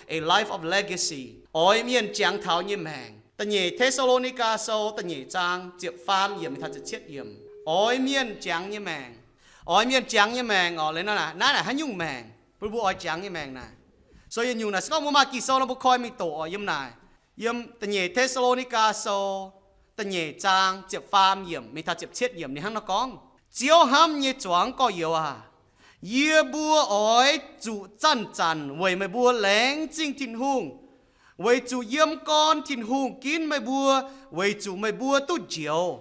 A life of legacy. Oix mienh jangx taux nyei maengc. Da'nyeic Te^saa^lo^ni^gaa Sou da'nyeic zaang ziepc faam yiemc taux ziepc cietv yiemc. Oix mienh jangx nyei maengc. Oix mienh jangx nyei maengc oc. Naaiv naaic haaix nyungc maengc? Bun mbuo oix jangx nyei maengc naaic. So yietc nyungc naaic se gorngv mbuo maaih Ging-Sou nor mbuo koi mingh doqc oc. Yiem naaic, yiem da'nyeic Te^saa^lo^ni^gaa Sou da'nyeic zaang ziepc faam yiemc mingh taux ziepc cietv yiemc ninh hnangv nor gorngv, Ziouv hnamv nyei zuangx gorx-youz aac, yie mbuo oix zuqc zanc-zanc weic meih mbuo laengz zingh Tin-Hungh, weic zuqc yiem gorn Tin-Hungh ginv meih mbuo, weic zuqc meih mbuo duqv njoux.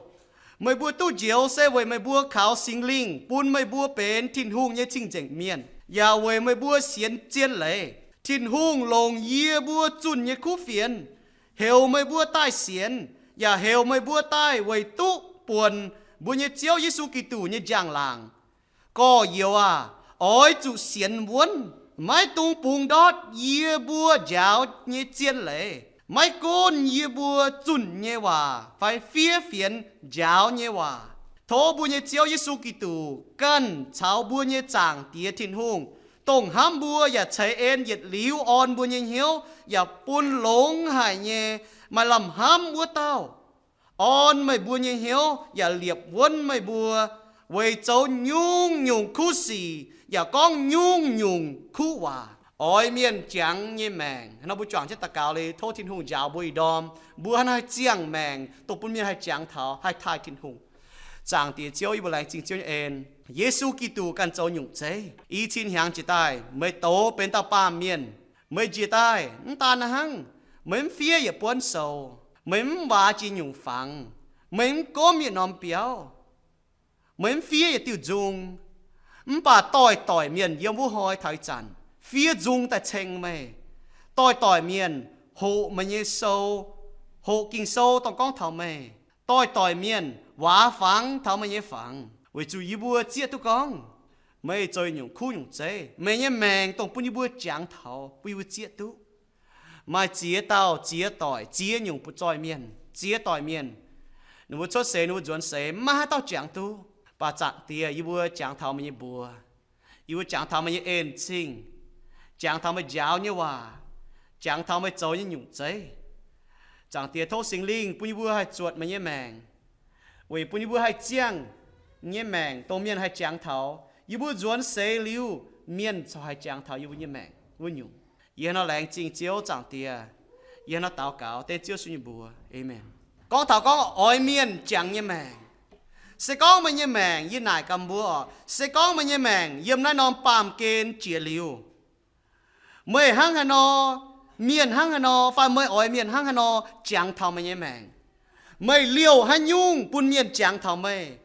Meih mbuo duqv njoux se weic meih mbuo kaux Singx Lingh bun meih mbuo benx Tin-Hungh nyei cing-nzengc mienh, yaac weic meih mbuo sienx zien leiz. Tin-Hungh longc yie mbuo zunh nyei kuv fienx heuc meih mbuo daaih sienx, yaac heuc meih mbuo daaih weic duqv buonc mbuo nyei Ziouv Yesu Giduc nyei njang-laangc. Gorx-youz aac, oix zuqc sienx wuonv, maiv dungx bungx ndortv yie mbuo njaaux nyei zien leiz, maiv gunv yie mbuo zunh nyei waac fai fiev fienx njaaux nyei waac. Tov mbuo nyei Ziouv Yesu Giduc ganh caux mbuo nyei Zaangc Diex Tin-Hungh, dongh hnamv mbuo yaac ceix en yietc liuz orn mbuo nyei hnyouv yaac bun longx haic nyei, maaih lamh hnamv wuov dauh, orn meih mbuo nyei hnyouv yaac liepc wuonv meih mbuo weic zoux nyungc-nyungc kuv sic yaac gorngv nyungc-nyungc kuv waac. Oix mienh jangx nyei maengc. Nor mbuo juangc jienv daux gaux liuz tov Tin-Hungh njaaux mbuo ih ndorm, mbuo hnangv haih ziangh maengc dongh bun mienh haih jangx taux, haih taaih Tin-Hungh. Zaangc Diex Ziouv, yie mbuo laengz zingh Ziouv nyei en. Yesu Giduc ganh zoux nyungc zeiv. I cin hnyangx jiex daaih meih douz benx dauh baamh mienh. Meih njiec daaih mv daan hnangv, meih mv fiev yietc buonv sou, meih mv waac jiex nyungc fangx, meih mv gomv yietc norm biauv, meih mv fiev yietc diuh nzung. Mv baac doix-doix mienh yiem wuov hnoi taux ih zanc fiev nzung daaih ceng meih. Doix-doix mienh hoqc meih nyei sou, hoqc Ging-Sou dongh gorngv taux meih. Doix-doix mienh waac fangx taux meih nyei fangx, weic zuqc yie mbuo zieqv duqv gorngv meih zoux nyungc kuv nyungc zeiv. Meih nyei maengc dongh bun yie mbuo jangx taux, bun yie mbuo zieqv duqv. Maaih ziex dauh, ziex doic, ziex nyungc butv-zoih mienh, ziex doic mienh, ninh mbuo cuotv seix, ninh mbuo nzuonx seix, maiv maaih haaix dauh jangx duqv. Mv baac Zaangc Diex, yie mbuo jangx taux meih nyei mbuox. Yie mbuo jangx taux meih nyei en-zingh, jangx taux meih njaaux nyei waac, jangx taux meih zoux nyei nyungc zeiv. Zaangc Diex, tov Singx Lingh bun yie mbuo haih zuotc meih nyei maengc, weic bun yie mbuo haih ziangh nyei maengc dongh mienh haih jangx taux. Yie mbuo nzuonx seix liuz, mienh corc haih jangx taux yie mbuo nyei maengc wuov nyungc. Yie hnangv nor laengz zingh Ziouv Zaangc Diex. Yie hnangv nor daux gaux dengv Ziouv Yesu nyei mbuox. Aamen. Gorngv taux gorngv oix mienh jangx nyei maengc. Se gorngv meih nyei maengc, yie naaic gaax mbuo oc, se gorngv meih nyei maengc yiem naaiv norm baamh gen jiex liuz, meih hnangv haaix nor, mienh hnangv haaix nor, fai meih oix mienh hnangv haaix nor jangx taux meih nyei maengc? Meih liouh haaix nyungc bun mienh jangx taux meih?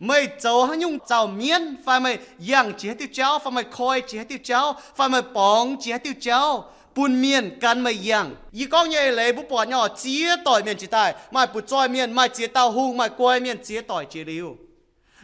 Meih zoux haaix nyungc zaux mienv, fai meih yangh jiex haaix diuh jauv, fai meih koi jiex haaix diuh jauv, fai meih borngz jiex haaix diuh jauv, bun mienh gan meih yangh? Yie gorngv nyei eix leiz mbuo buatc nyei oc, ziex doic mienh jiex daaih, maaih butv-zoih mienh, maaih ziex dauh hungh, maaih guai mienh, ziex doic jiex liuz.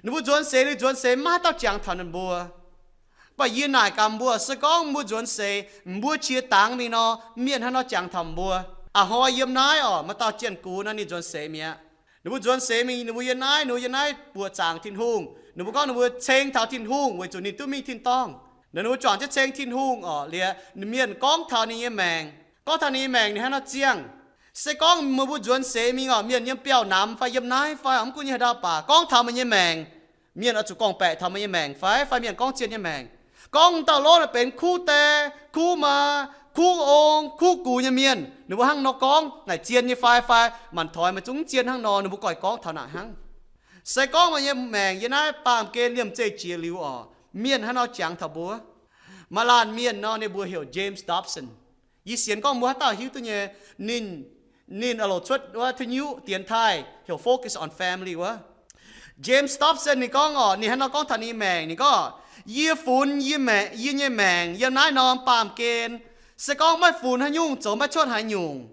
Ninh mbuo nzuonx seix liuz nzuonx seix, maiv maaih dauh jangx taux ninh mbuo. Mv baac yie naaic gaax mbuo, se gorngv mbuo nzuonx seix, mbuo qiex dangx mingh nor, mienh hnangv nor jangx taux mbuo? A'hnoi yiem naaiv oc, maaih dauh jien-gux nor ninh nzuonx seix mi'aqv. Ninh mbuo nzuonx seix mingh, ninh mbuo yiem naaiv, ninh mbuo yiem naaiv buoqc zaangc Tin-Hungh. Ninh mbuo gorngv ninh mbuo ceng taux Tin-Hungh weic zuqc ninh duqv mingh tin-dorngh. Ninh mbuo juangc jienv ceng Tin-Hungh oc, liuz mienh gorngv taux ninh nyei maengc, gorngv taux ninh nyei maengc ninh hnangv nor ziangh. Se gorngv meih mbuo nzuonx seix mingh oc, mienh yiem biauv-namx fai yiem naaiv fai mv gunv nyei haaix ndau baac gorngv taux meih nyei maengc, mienh oix zuqc gorngv-baeqc taux meih nyei maengc fai, fai mienh gorngv zien nyei maengc. Gorngv dauh lorqc naaic benx kuv die, kuv maa, kuv ong, kuv gux nyei mienh, ninh mbuo hnangv nor gorngv naaic zien nyei fai, fai manc-toix meih zungv mv zien hnangv nor, ninh mbuo goiv gorngv taux naaic hnangv. Se gorngv meih nyei maengc yiem naaiv baamh gen liemh zeih jiex liuz oc, mienh hnangv nor jangx taux mbuo? Maaih laanh mienh nor, ninh mbuo heuc James Dobson. Yie sienx gorngv mbuo haaix dauh hiuv duqv nyei. Ninh, ninh oix longc cuotv wuov tuiv nyuv dienx taaih heuc Focus on Family wuov. James Dobson ninh gorngv oc, ninh hnangv nor gorngv taux ninh nyei maengc, ninh gorngv, Yie funx yie maengc, yie nyei maengc yiem naaiv norm baamh gen, se gorngv maiv funx haaix nyungc zoux maiv cuotv haaix nyungc,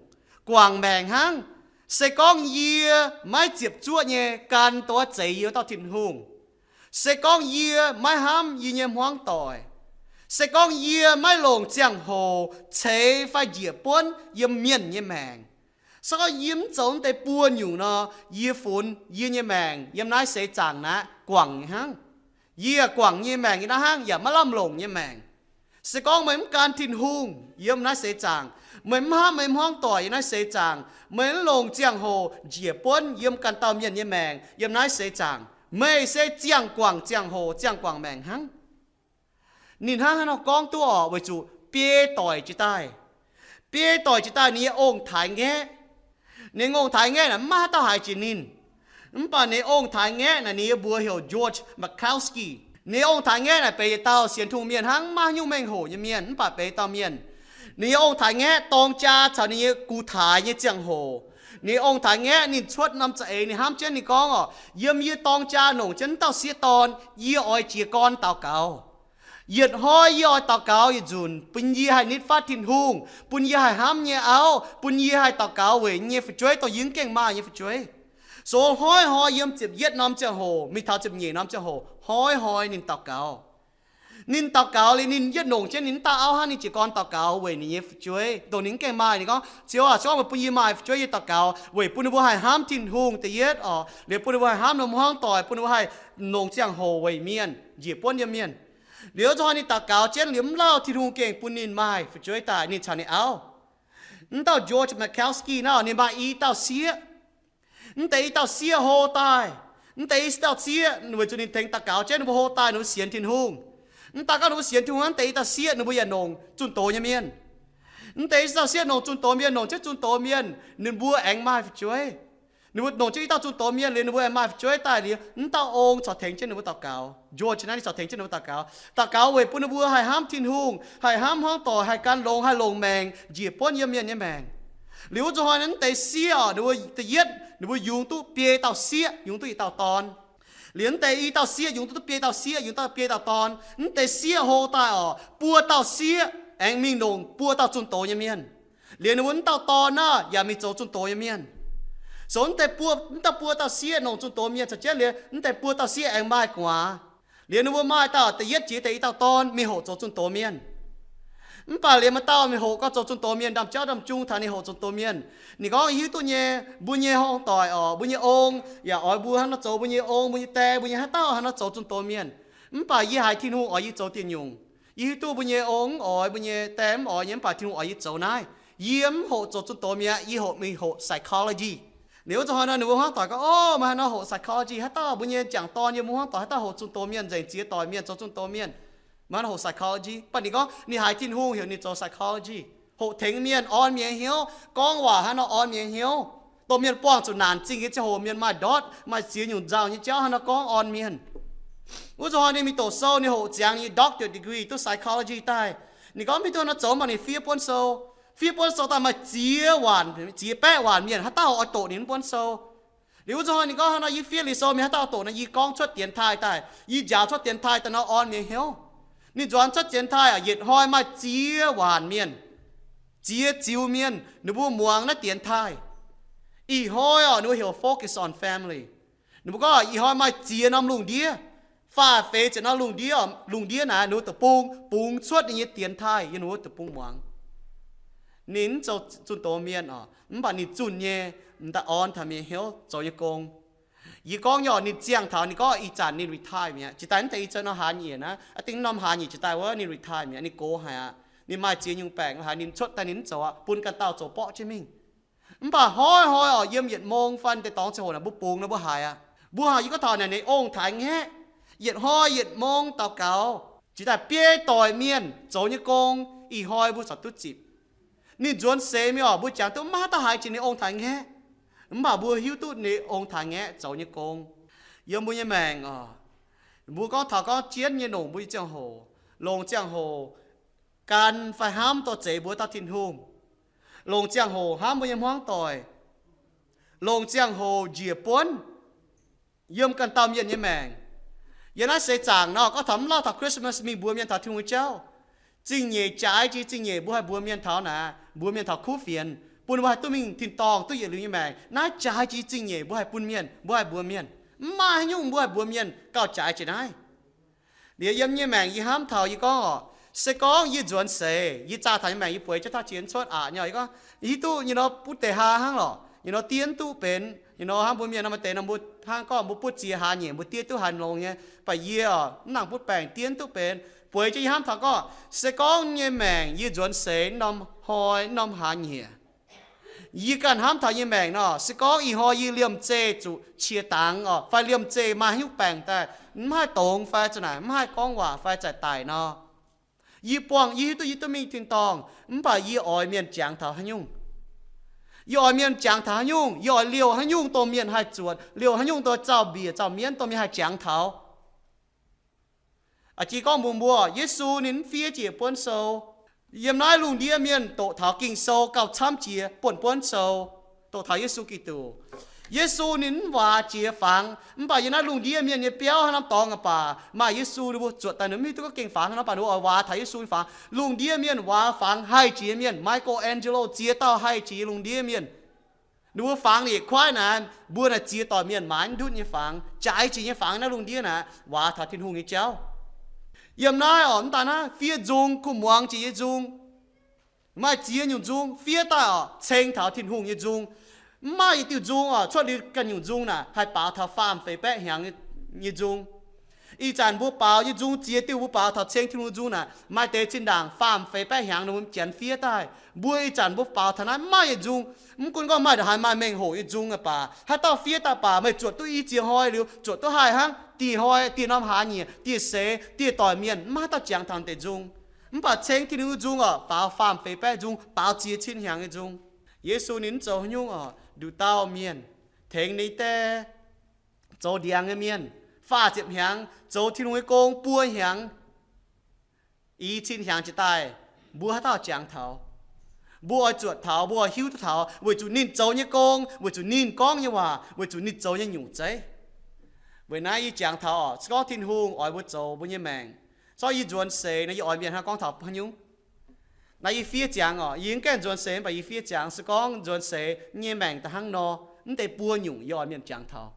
guangc maengc hnangv. Se gorngv yie maiv ziepc zuoqv nyei gan dongh wuov zeix yie wuov dauh Tin-Hungh, se gorngv yie maiv hnamv yie nyei hmuangv doic, se gorngv yie maiv longc ziangh hoc ceix fai njiec buonv yiem mienh nyei maengc, se gorngv yie mv zoux deix buo nyungc nor, yie funx yie nyei maengc yiem naaiv seix zaangc naaiv guangc nyei hnangv. Yie guangc nyei maengc yiem naaiv hnangv yaac maiv lamh longc nyei maengc. Se gorngv meih mv gan Tin-Hungh yiem naaiv seix zaangc, meih mv hnamv meih hmuangv doic yiem naaiv seix zaangc, meih mv longc ziangh hoc njiec buonv yiem ganh dauh mienh nyei maengc yiem naaiv seix zaangc, meih se ziangh guangc ziangh hoc, ziangh guangc maengc hnangv. Ninh hnangv haaix nor gorngv duqv orqc? Weic zuqc biei doic jiex daaih, biei doic jiex daaih ninh nyei ong-taaix-ngaeqv. Ninh ong-taaix-ngaeqv naaic mv maaih haaix dauh haiz jiex ninh. Mv baac ninh ong-taaix-ngaeqv naaic ninh nyei mbuox heuc George Metcalski. Ninh ong-taaix-ngaeqv naaic benx yietc dauh sienx Tin-Hungh mienh hnangv, mv maaih haaix nyungc mengh hoc nyei mienh, mv baac benx dauh mienh. Ninh nyei ong-taaix-ngaeqv dorng jaa caux ninh nyei gux-taaix nyei ziangh hoc, ninh ong-taaix-ngaeqv ninh cuotv norm za'eix ninh hnamv jienv ninh gorngv orqc, yiem yie dorng jaa nongc jienv wuov dauh sieqv dorn, yie oix jiez gorn daux gaux. Yietc hnoi yie oix daux gaux yietc nzunc, bun yie haih nitv fatv Tin-Hungh, bun yie haih hnamv nyei auv, bun yie haih daux gaux weic yie nyei fu'jueiv, dongh yie mv gaengh maaih nyei fu'jueiv. Sou hnoi-hnoi yiem ziepc yietv norm ziangh hoc mingh taux ziepc nyeic norm ziangh hoc, hnoi-hnoi ninh daux gaux. Ninh daux gaux liuz ninh yietv nongc jienv ninh wuov dauh auv hnangv, ninh jiez gorn daux gaux weic ninh nyei fu'jueiv, dongh ninh mv gaengh maaih. Ninh gorngv, Ziouv aac, se gorngv meih bun yie maaih fu'jueiv, yie daux gaux weic bun ninh mbuo haih hnamv Tin-Hungh da'yietv orqc, liuz bun ninh mbuo haih hnamv ninh mbuo hmuangv doic, bun ninh mbuo haih longc ziangh hoc weic mienh, njiec buonv yiem mienh. Liuz zuqc hnoi ninh daux gaux jienv liuz mv lauh, Tin-Hungh gengh bun ninh maaih fu'jueiv daaih, ninh caux ninh auv. Mv dauh George Metcalski naaiv, ninh maaih i dauh sieqv. Mv deix i dauh sieqv hlo daaih. Mv deix i dauh sieqv weic zuqc ninh tengx daux gaux jienv, ninh mbuo hlo daaih ninh mbuo sienx Tin-Hungh. Mv daaih gorngv ninh mbuo sienx Tin-Hungh, mv deix i dauh sieqv ninh mbuo yaac nongc zunh doz nyei mienh. Mv deix i dauh sieqv nongc zunh doz mienh, nongc jienv zunh doz mienh, ninh mbuo aengx maaih fu'jueiv. Ninh mbuo nongc jienv i dauh zunh doz mienh liuz, ninh mbuo aengx maaih fu'jueiv daaih liuz, mv dauh ong corc tengx jienv ninh mbuo daux gaux. George naaiv ninh corc tengx jienv ninh mbuo daux gaux. Daux gaux weic bun ninh mbuo haih hnamv Tin-Hungh, haih hnamv hmuangv doic, haih gan longx, haih longc maengc, njiec buonv yiem mienh nyei maengc. Liuz wuov zuqc hnoi naaiv mv deix sieqv orqc, ninh mbuo da'yietv ninh mbuo yungz duqv biei dauh sieqv, yungz duqv yietc dauh dorn. Liuz mv deix i dauh sieqv yungz duqv biei dauh sieqv, yungz duqv biei dauh dorn. Mv deix sieqv hlo daaih orqc, buo dauh sieqv aengx mingh nongc buo dauh zunh doz nyei mienh. Liuz ninh mbuo mv dauh dorn naaiv yaac mingh zoux zunh doz nyei mienh. Zoux mv deix buo, mv dauh buo dauh sieqv nongc zunh doz mienh caux jienv liuz, mv deix buo dauh sieqv aengx maaih gu'nguaaz. Liuz ninh mbuo maaih dauh da'yietv jiex deix i dauh dorn mingh hoqc zoux zunh doz mienh. Mv baac liuz maaih dauh mingh hoqc gau zoux zunh doz mienh, ndaamv-jauv ndaamv-jung taux ninh hoqc zunh doz mienh. Ninh gorngv, Yie hiuv duqv nyei, mbuo nyei hmuangv doic orqc, mbuo nyei ong yaac oix mbuo hnangv nor zoux, mbuo nyei ong, mbuo nyei die, mbuo nyei haaix dauh hnangv nor zoux zunh doz mienh. Mv baac yie haiz Tin-Hungh oix yie zoux diuh nyungc. Yie hiuv duqv mbuo nyei ong mv oix, mbuo nyei die mv oix nyei, mv baac Tin-Hungh oix yie zoux naaiv. Yie mv hoqc zoux zunh doz mienh aqv, yie hoqc mingh hoqc psychology. Liuz wuov zuqc hnoi nor ninh mbuo hmuangv doic gorngv, Ov, meih hnangv nor hoqc psychology, haaix dauh mbuo nyei m'jangc dorn yiem mbuo hmuangv doic haaix dauh hoqc zunh doz mienh, nzengc ziex doic mienh zoux zunh doz mienh. Meih hnangv nor hoqc psychology. Mv baac ninh gorngv ninh haiz Tin-Hungh heuc ninh zoux psychology, hoqc tengx mienh, orn mienh hnyouv, gorngv waac hnangv nor orn mienh hnyouv. Dongh mienh buangh zuqc naanc zingh nyei ziangh hoc, mienh maaih ndortv, maaih ziex nyungc nzauh nyei jauv hnangv nor gorngv orn mienh. Wuov zuqc hnoi ninh mingh doqc sou, ninh hoqc ziangx ninh nyei doctorate degree duqv psychology daaih. Ninh gorngv mv hiuv duqv hnangv nor zoux, mv baac ninh fiev buonv sou. Fiev buonv sou daaih maaih ziex waanc, ziex baeqv waanc mienh haaix dauh oix doqc ninh mv buonv sou. Liuz wuov zuqc hnoi ninh gorngv hnangv nor, Yie fiev liuz sou, mienh haaix dauh oix doqc nor, yie gorngv cuotv dienx taaih daaih, yie njaaux cuotv dienx taaih daaih nor orn mienh hnyouv. Ninh nzuonx cuotv dienx taaih aqv, yietc hnoi maaih ziex waanc mienh, ziex ziux mienh, ninh mbuo muangx naaiv dienx taaih. Ih hnoi orqc, ninh mbuo heuc focus on family. Ninh mbuo gorngv ih hnoi maaih ziex norm lungh ndiev, faah feix ziepc norm lungh ndiev, lungh ndiev naaiv ninh mbuo deic-bung bungx cuotv ninh nyei dienx taaih yiem ninh mbuo deic-bung muangx. Ninh mv zoux zunh doz mienh orqc, mv baac ninh zunh nyei, m'daaih orn taux mienh hnyouv zoux nyei gong. Yie gorngv nyei orqc, ninh ziangh taux ninh gorngv ih zanc ninh retire mi'aqv. Jiex daaih mv deix i zouv norm hlaax nyeic naaiv, aa, dingh norm hlaax nyeic jiex daaih wuov ninh retire mi'aqv, ninh gox haic aqv. Ninh maaih ziex nyungc baengc haic, ninh cuotv daaih ninh mv zoux aqv, bun ganh dauh zoux borqv jienv mingh. Mv baac hnoi-hnoi orqc, yiem yietc mong fai deix dorngx ziangh hoc naaic mbuo bungx nor mbuo haiz aqv. Mbuo haiz yie gorngv taux naaic ninh ong-taaix-ngaeqv, yietc hnoi yietc mong daux gaux, jiex daaih biei doic mienh zoux nyei gong, ih hnoi mbuo corc duqv zipc. Ninh nzuonx seix mingh orqc, mbuo jangx duqv maiv dauh haiz jiex ninh ong-taaix-ngaeqv. Mv baac mbuo hiuv duqv ninh ong-taaix-ngaeqv zoux nyei gong. Yiem mbuo nyei maengc orqc, mbuo gorngv taux gorngv jienv nyei longc mbuo nyei ziangh hoc, longc ziangh hoc gan fai hnamv dorh zeix mbuo dauh Tin-Hungh, longc ziangh hoc hnamv mbuo nyei hmuangv doic, longc ziangh hoc njiec buonv yiem ganh dauh mienh nyei maengc. Yiem naaiv seix zaangc nor, gorngv taux mv lauh taux Christmas mingh mbuox mienh taux Tin-Hungh nyei jauv. Zingh nyeic jaaix jiex zingh nyeic mbuo haih mbuox mienh taux naaic, mbuox mienh taux kuv fienx, bun mbuo haih duqv mingh tin-dorngh duqv yietc liuz nyei maengc. Naaiv jaaix jiex zingh nyeic mbuo haih bun mienh, mbuo haih mbuox mienh. Mv maaih haaix nyungc mbuo haih mbuox mienh gauh jaaix jiex naaiv. Liuz yiem nyei maengc yie hnamv taux yie gorngv orqc, se gorngv yie nzuonx seix, yie zaah taux nyei maengc yie bueix jienv taux jiex cuotv aqc nyei, yie gorngv hiuv duqv nyei nor butv deix haa hnangv lorqc, nyei nor diev duqv benx, nyei nor hnangv mbuo mienh nor maaih deix nor mbuo hnangv gorngv mbuo butv ziex haa nyeic mbuo diev duqv haaix longx nyei, baac yie orqc mv nangc butv baengc diev duqv benx Bueix jienv yie hnamv taux gorngv, se gorngv nyei maengc yie nzuonx seix norm hnoi norm hlaax nyieqc, yie ganh hnamv taux nyei maengc nor, se gorngv ih hnoi yie liemh zeih zuqc qiex dangx oc, fai liemh zeih maaih haaix nyungc baengc daaih, mv haih dongz fai za'naaic mv haih gorngv waac fai za'gengh daic nor, yie buangh, yie hiuv duqv yie duqv mingh tin-dorngh, mv baac yie oix mienh jangx taux haaix nyungc. Yie oix mienh jangx taux haaix nyungc, yie oix liouh haaix nyungc dongh mienh haih zuotc, liouh haaix nyungc dongh zaux-mbiec zaux-mienv dongh mienh haih jangx taux. A'jang gorngv mbuox mbuo, Yesu ninh mv fiev jiex buonv sou. Yiem naaiv lungh ndiev mienh doqc taux Ging-Sou gauh camv jiex buonv-buonv sou, doqc taux Yesu Giduc. Yesu ninh mv waaz jiex fangx, mv baac yiem naaiv lungh ndiev mienh nyei biauv haaix norm dorngx aqv baac maaih Yesu, ninh mbuo zuotc daaih ninh mv hiuv duqv gorngv gengh fangx haaix nor, mv baac ninh mbuo oix waaz taux Yesu nyei fangx. Lungh ndiev mienh waaz fangx haih jiex mienh, Michelangelo ziex dauh haih jiex lungh ndiev mienh. Ninh mbuo fangx yietc kuaaiv naaic, mbuo naaic ziex doic mienh maaiz ndutv nyei fangx, jaaix jiex nyei fangx naaiv lungh ndiev naaic, waaz taux Tin-Hungh nyei jauv. Yiem naaiv oc, mv daaih naaiv fiev nzung, kuh muangx jiex nyei nzung. Maaih ziex nyungc nzung fiev daaih oc, ceng taux Tin-Hungh nyei nzung. Mv maaih yietc diuh nzung oc, cuotv liuz ganh nyungc nzung naaic haih baaux taux faam feix baeqv hnyangx nyei nzung. Ih zanc mbuo baaux nyei nzung, ziex diuh mbuo baaux taux ceng Tin-Hungh nzung naaic, maaih deix zinh ndaangc faam feix baeqv hnyangx ninh mbuo janx fiev daaih. Mbuo ih zanc mbuo baaux taux naaiv mv maaih yietc nzung. Mv gunv gorngv maaih ndongc haaix maaih mengh hoc nyei nzung aqv baac, haaix dauh fiev daaih baac meih zuotc duqv i ziex hnoi liuz, zuotc duqv haih hnangv. Dieh hnoi, dieh norm hlaax nyieqc, dieh seix, dieh doic mienh mv maaih haaix dauh jangx taux deix nzung. Mv baac ceng Tin-Hungh nzung oc, baaux faam feix baeqv nzung, baaux ziex cin hnyangx nyei nzung. Yesu ninh mv zoux haaix nyungc oc, nduqc dauh mienh, tengx ninh deix zoux ndiangx nyei mienh, faah ziepc hnyangx, zoux Tin-Hungh nyei gong buo hnyangx. I cin hnyangx jiex daaih, mbuo haaix dauh jangx taux? Mbuo oix zuotc taux, mbuo oix hiuv duqv taux, weic zuqc ninh zoux nyei gong, weic zuqc ninh gorngv nyei waac, weic zuqc ninh zoux nyei nyungc zeiv. Weic naaiv yie jangx taux oc, se gorngv Tin-Hungh oix mbuo zoux mbuo nyei maengc, se gorngv yie nzuonx seix nor, yie oix mienh hnangv gorngv taux haaix nyungc? Naaiv yie fiev ziangx oc, yie mv gaengh nzuonx seix mv baac yie fiev ziangx, se gorngv nzuonx seix nyei maengc daaih hnangv nor, mv deix buo nyungc yie oix mienh jangx taux.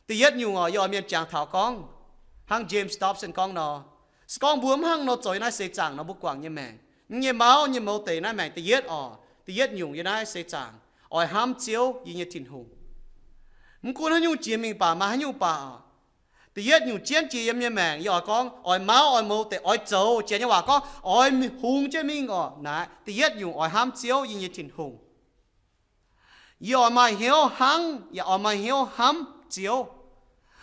Da'yietv nyungc oc, yie oix mienh jangx taux gorngv, hnangv James Dobson gorngv nor, se gorngv mbuo mv hnangv nor zoux yiem naaiv seix zaangc nor, mbuo guangc nyei maengc, nyei mauv nyei mouz deix naaiv maengc da'yietv oc, da'yietv nyungc yiem naaiv seix zaangc, oix hnamv Ziouv yie nyei Tin-Hungh. Mv gunv haaix nyungc jiex mingh baac, maaih haaix nyungc baac oc, da'yietv nyungc jienv jiex yiem nyei maengc, yie oix gorngv oix mauv oix mouz deix oix zoux, janx nyei waac gorngv oix hungx jienv mingh oc. Naaiv da'yietv nyungc oix hnamv Ziouv yie nyei Tin-Hungh. Yie oix maaih hnyouv hnangv, yaac oix maaih hnyouv hnamv Ziouv,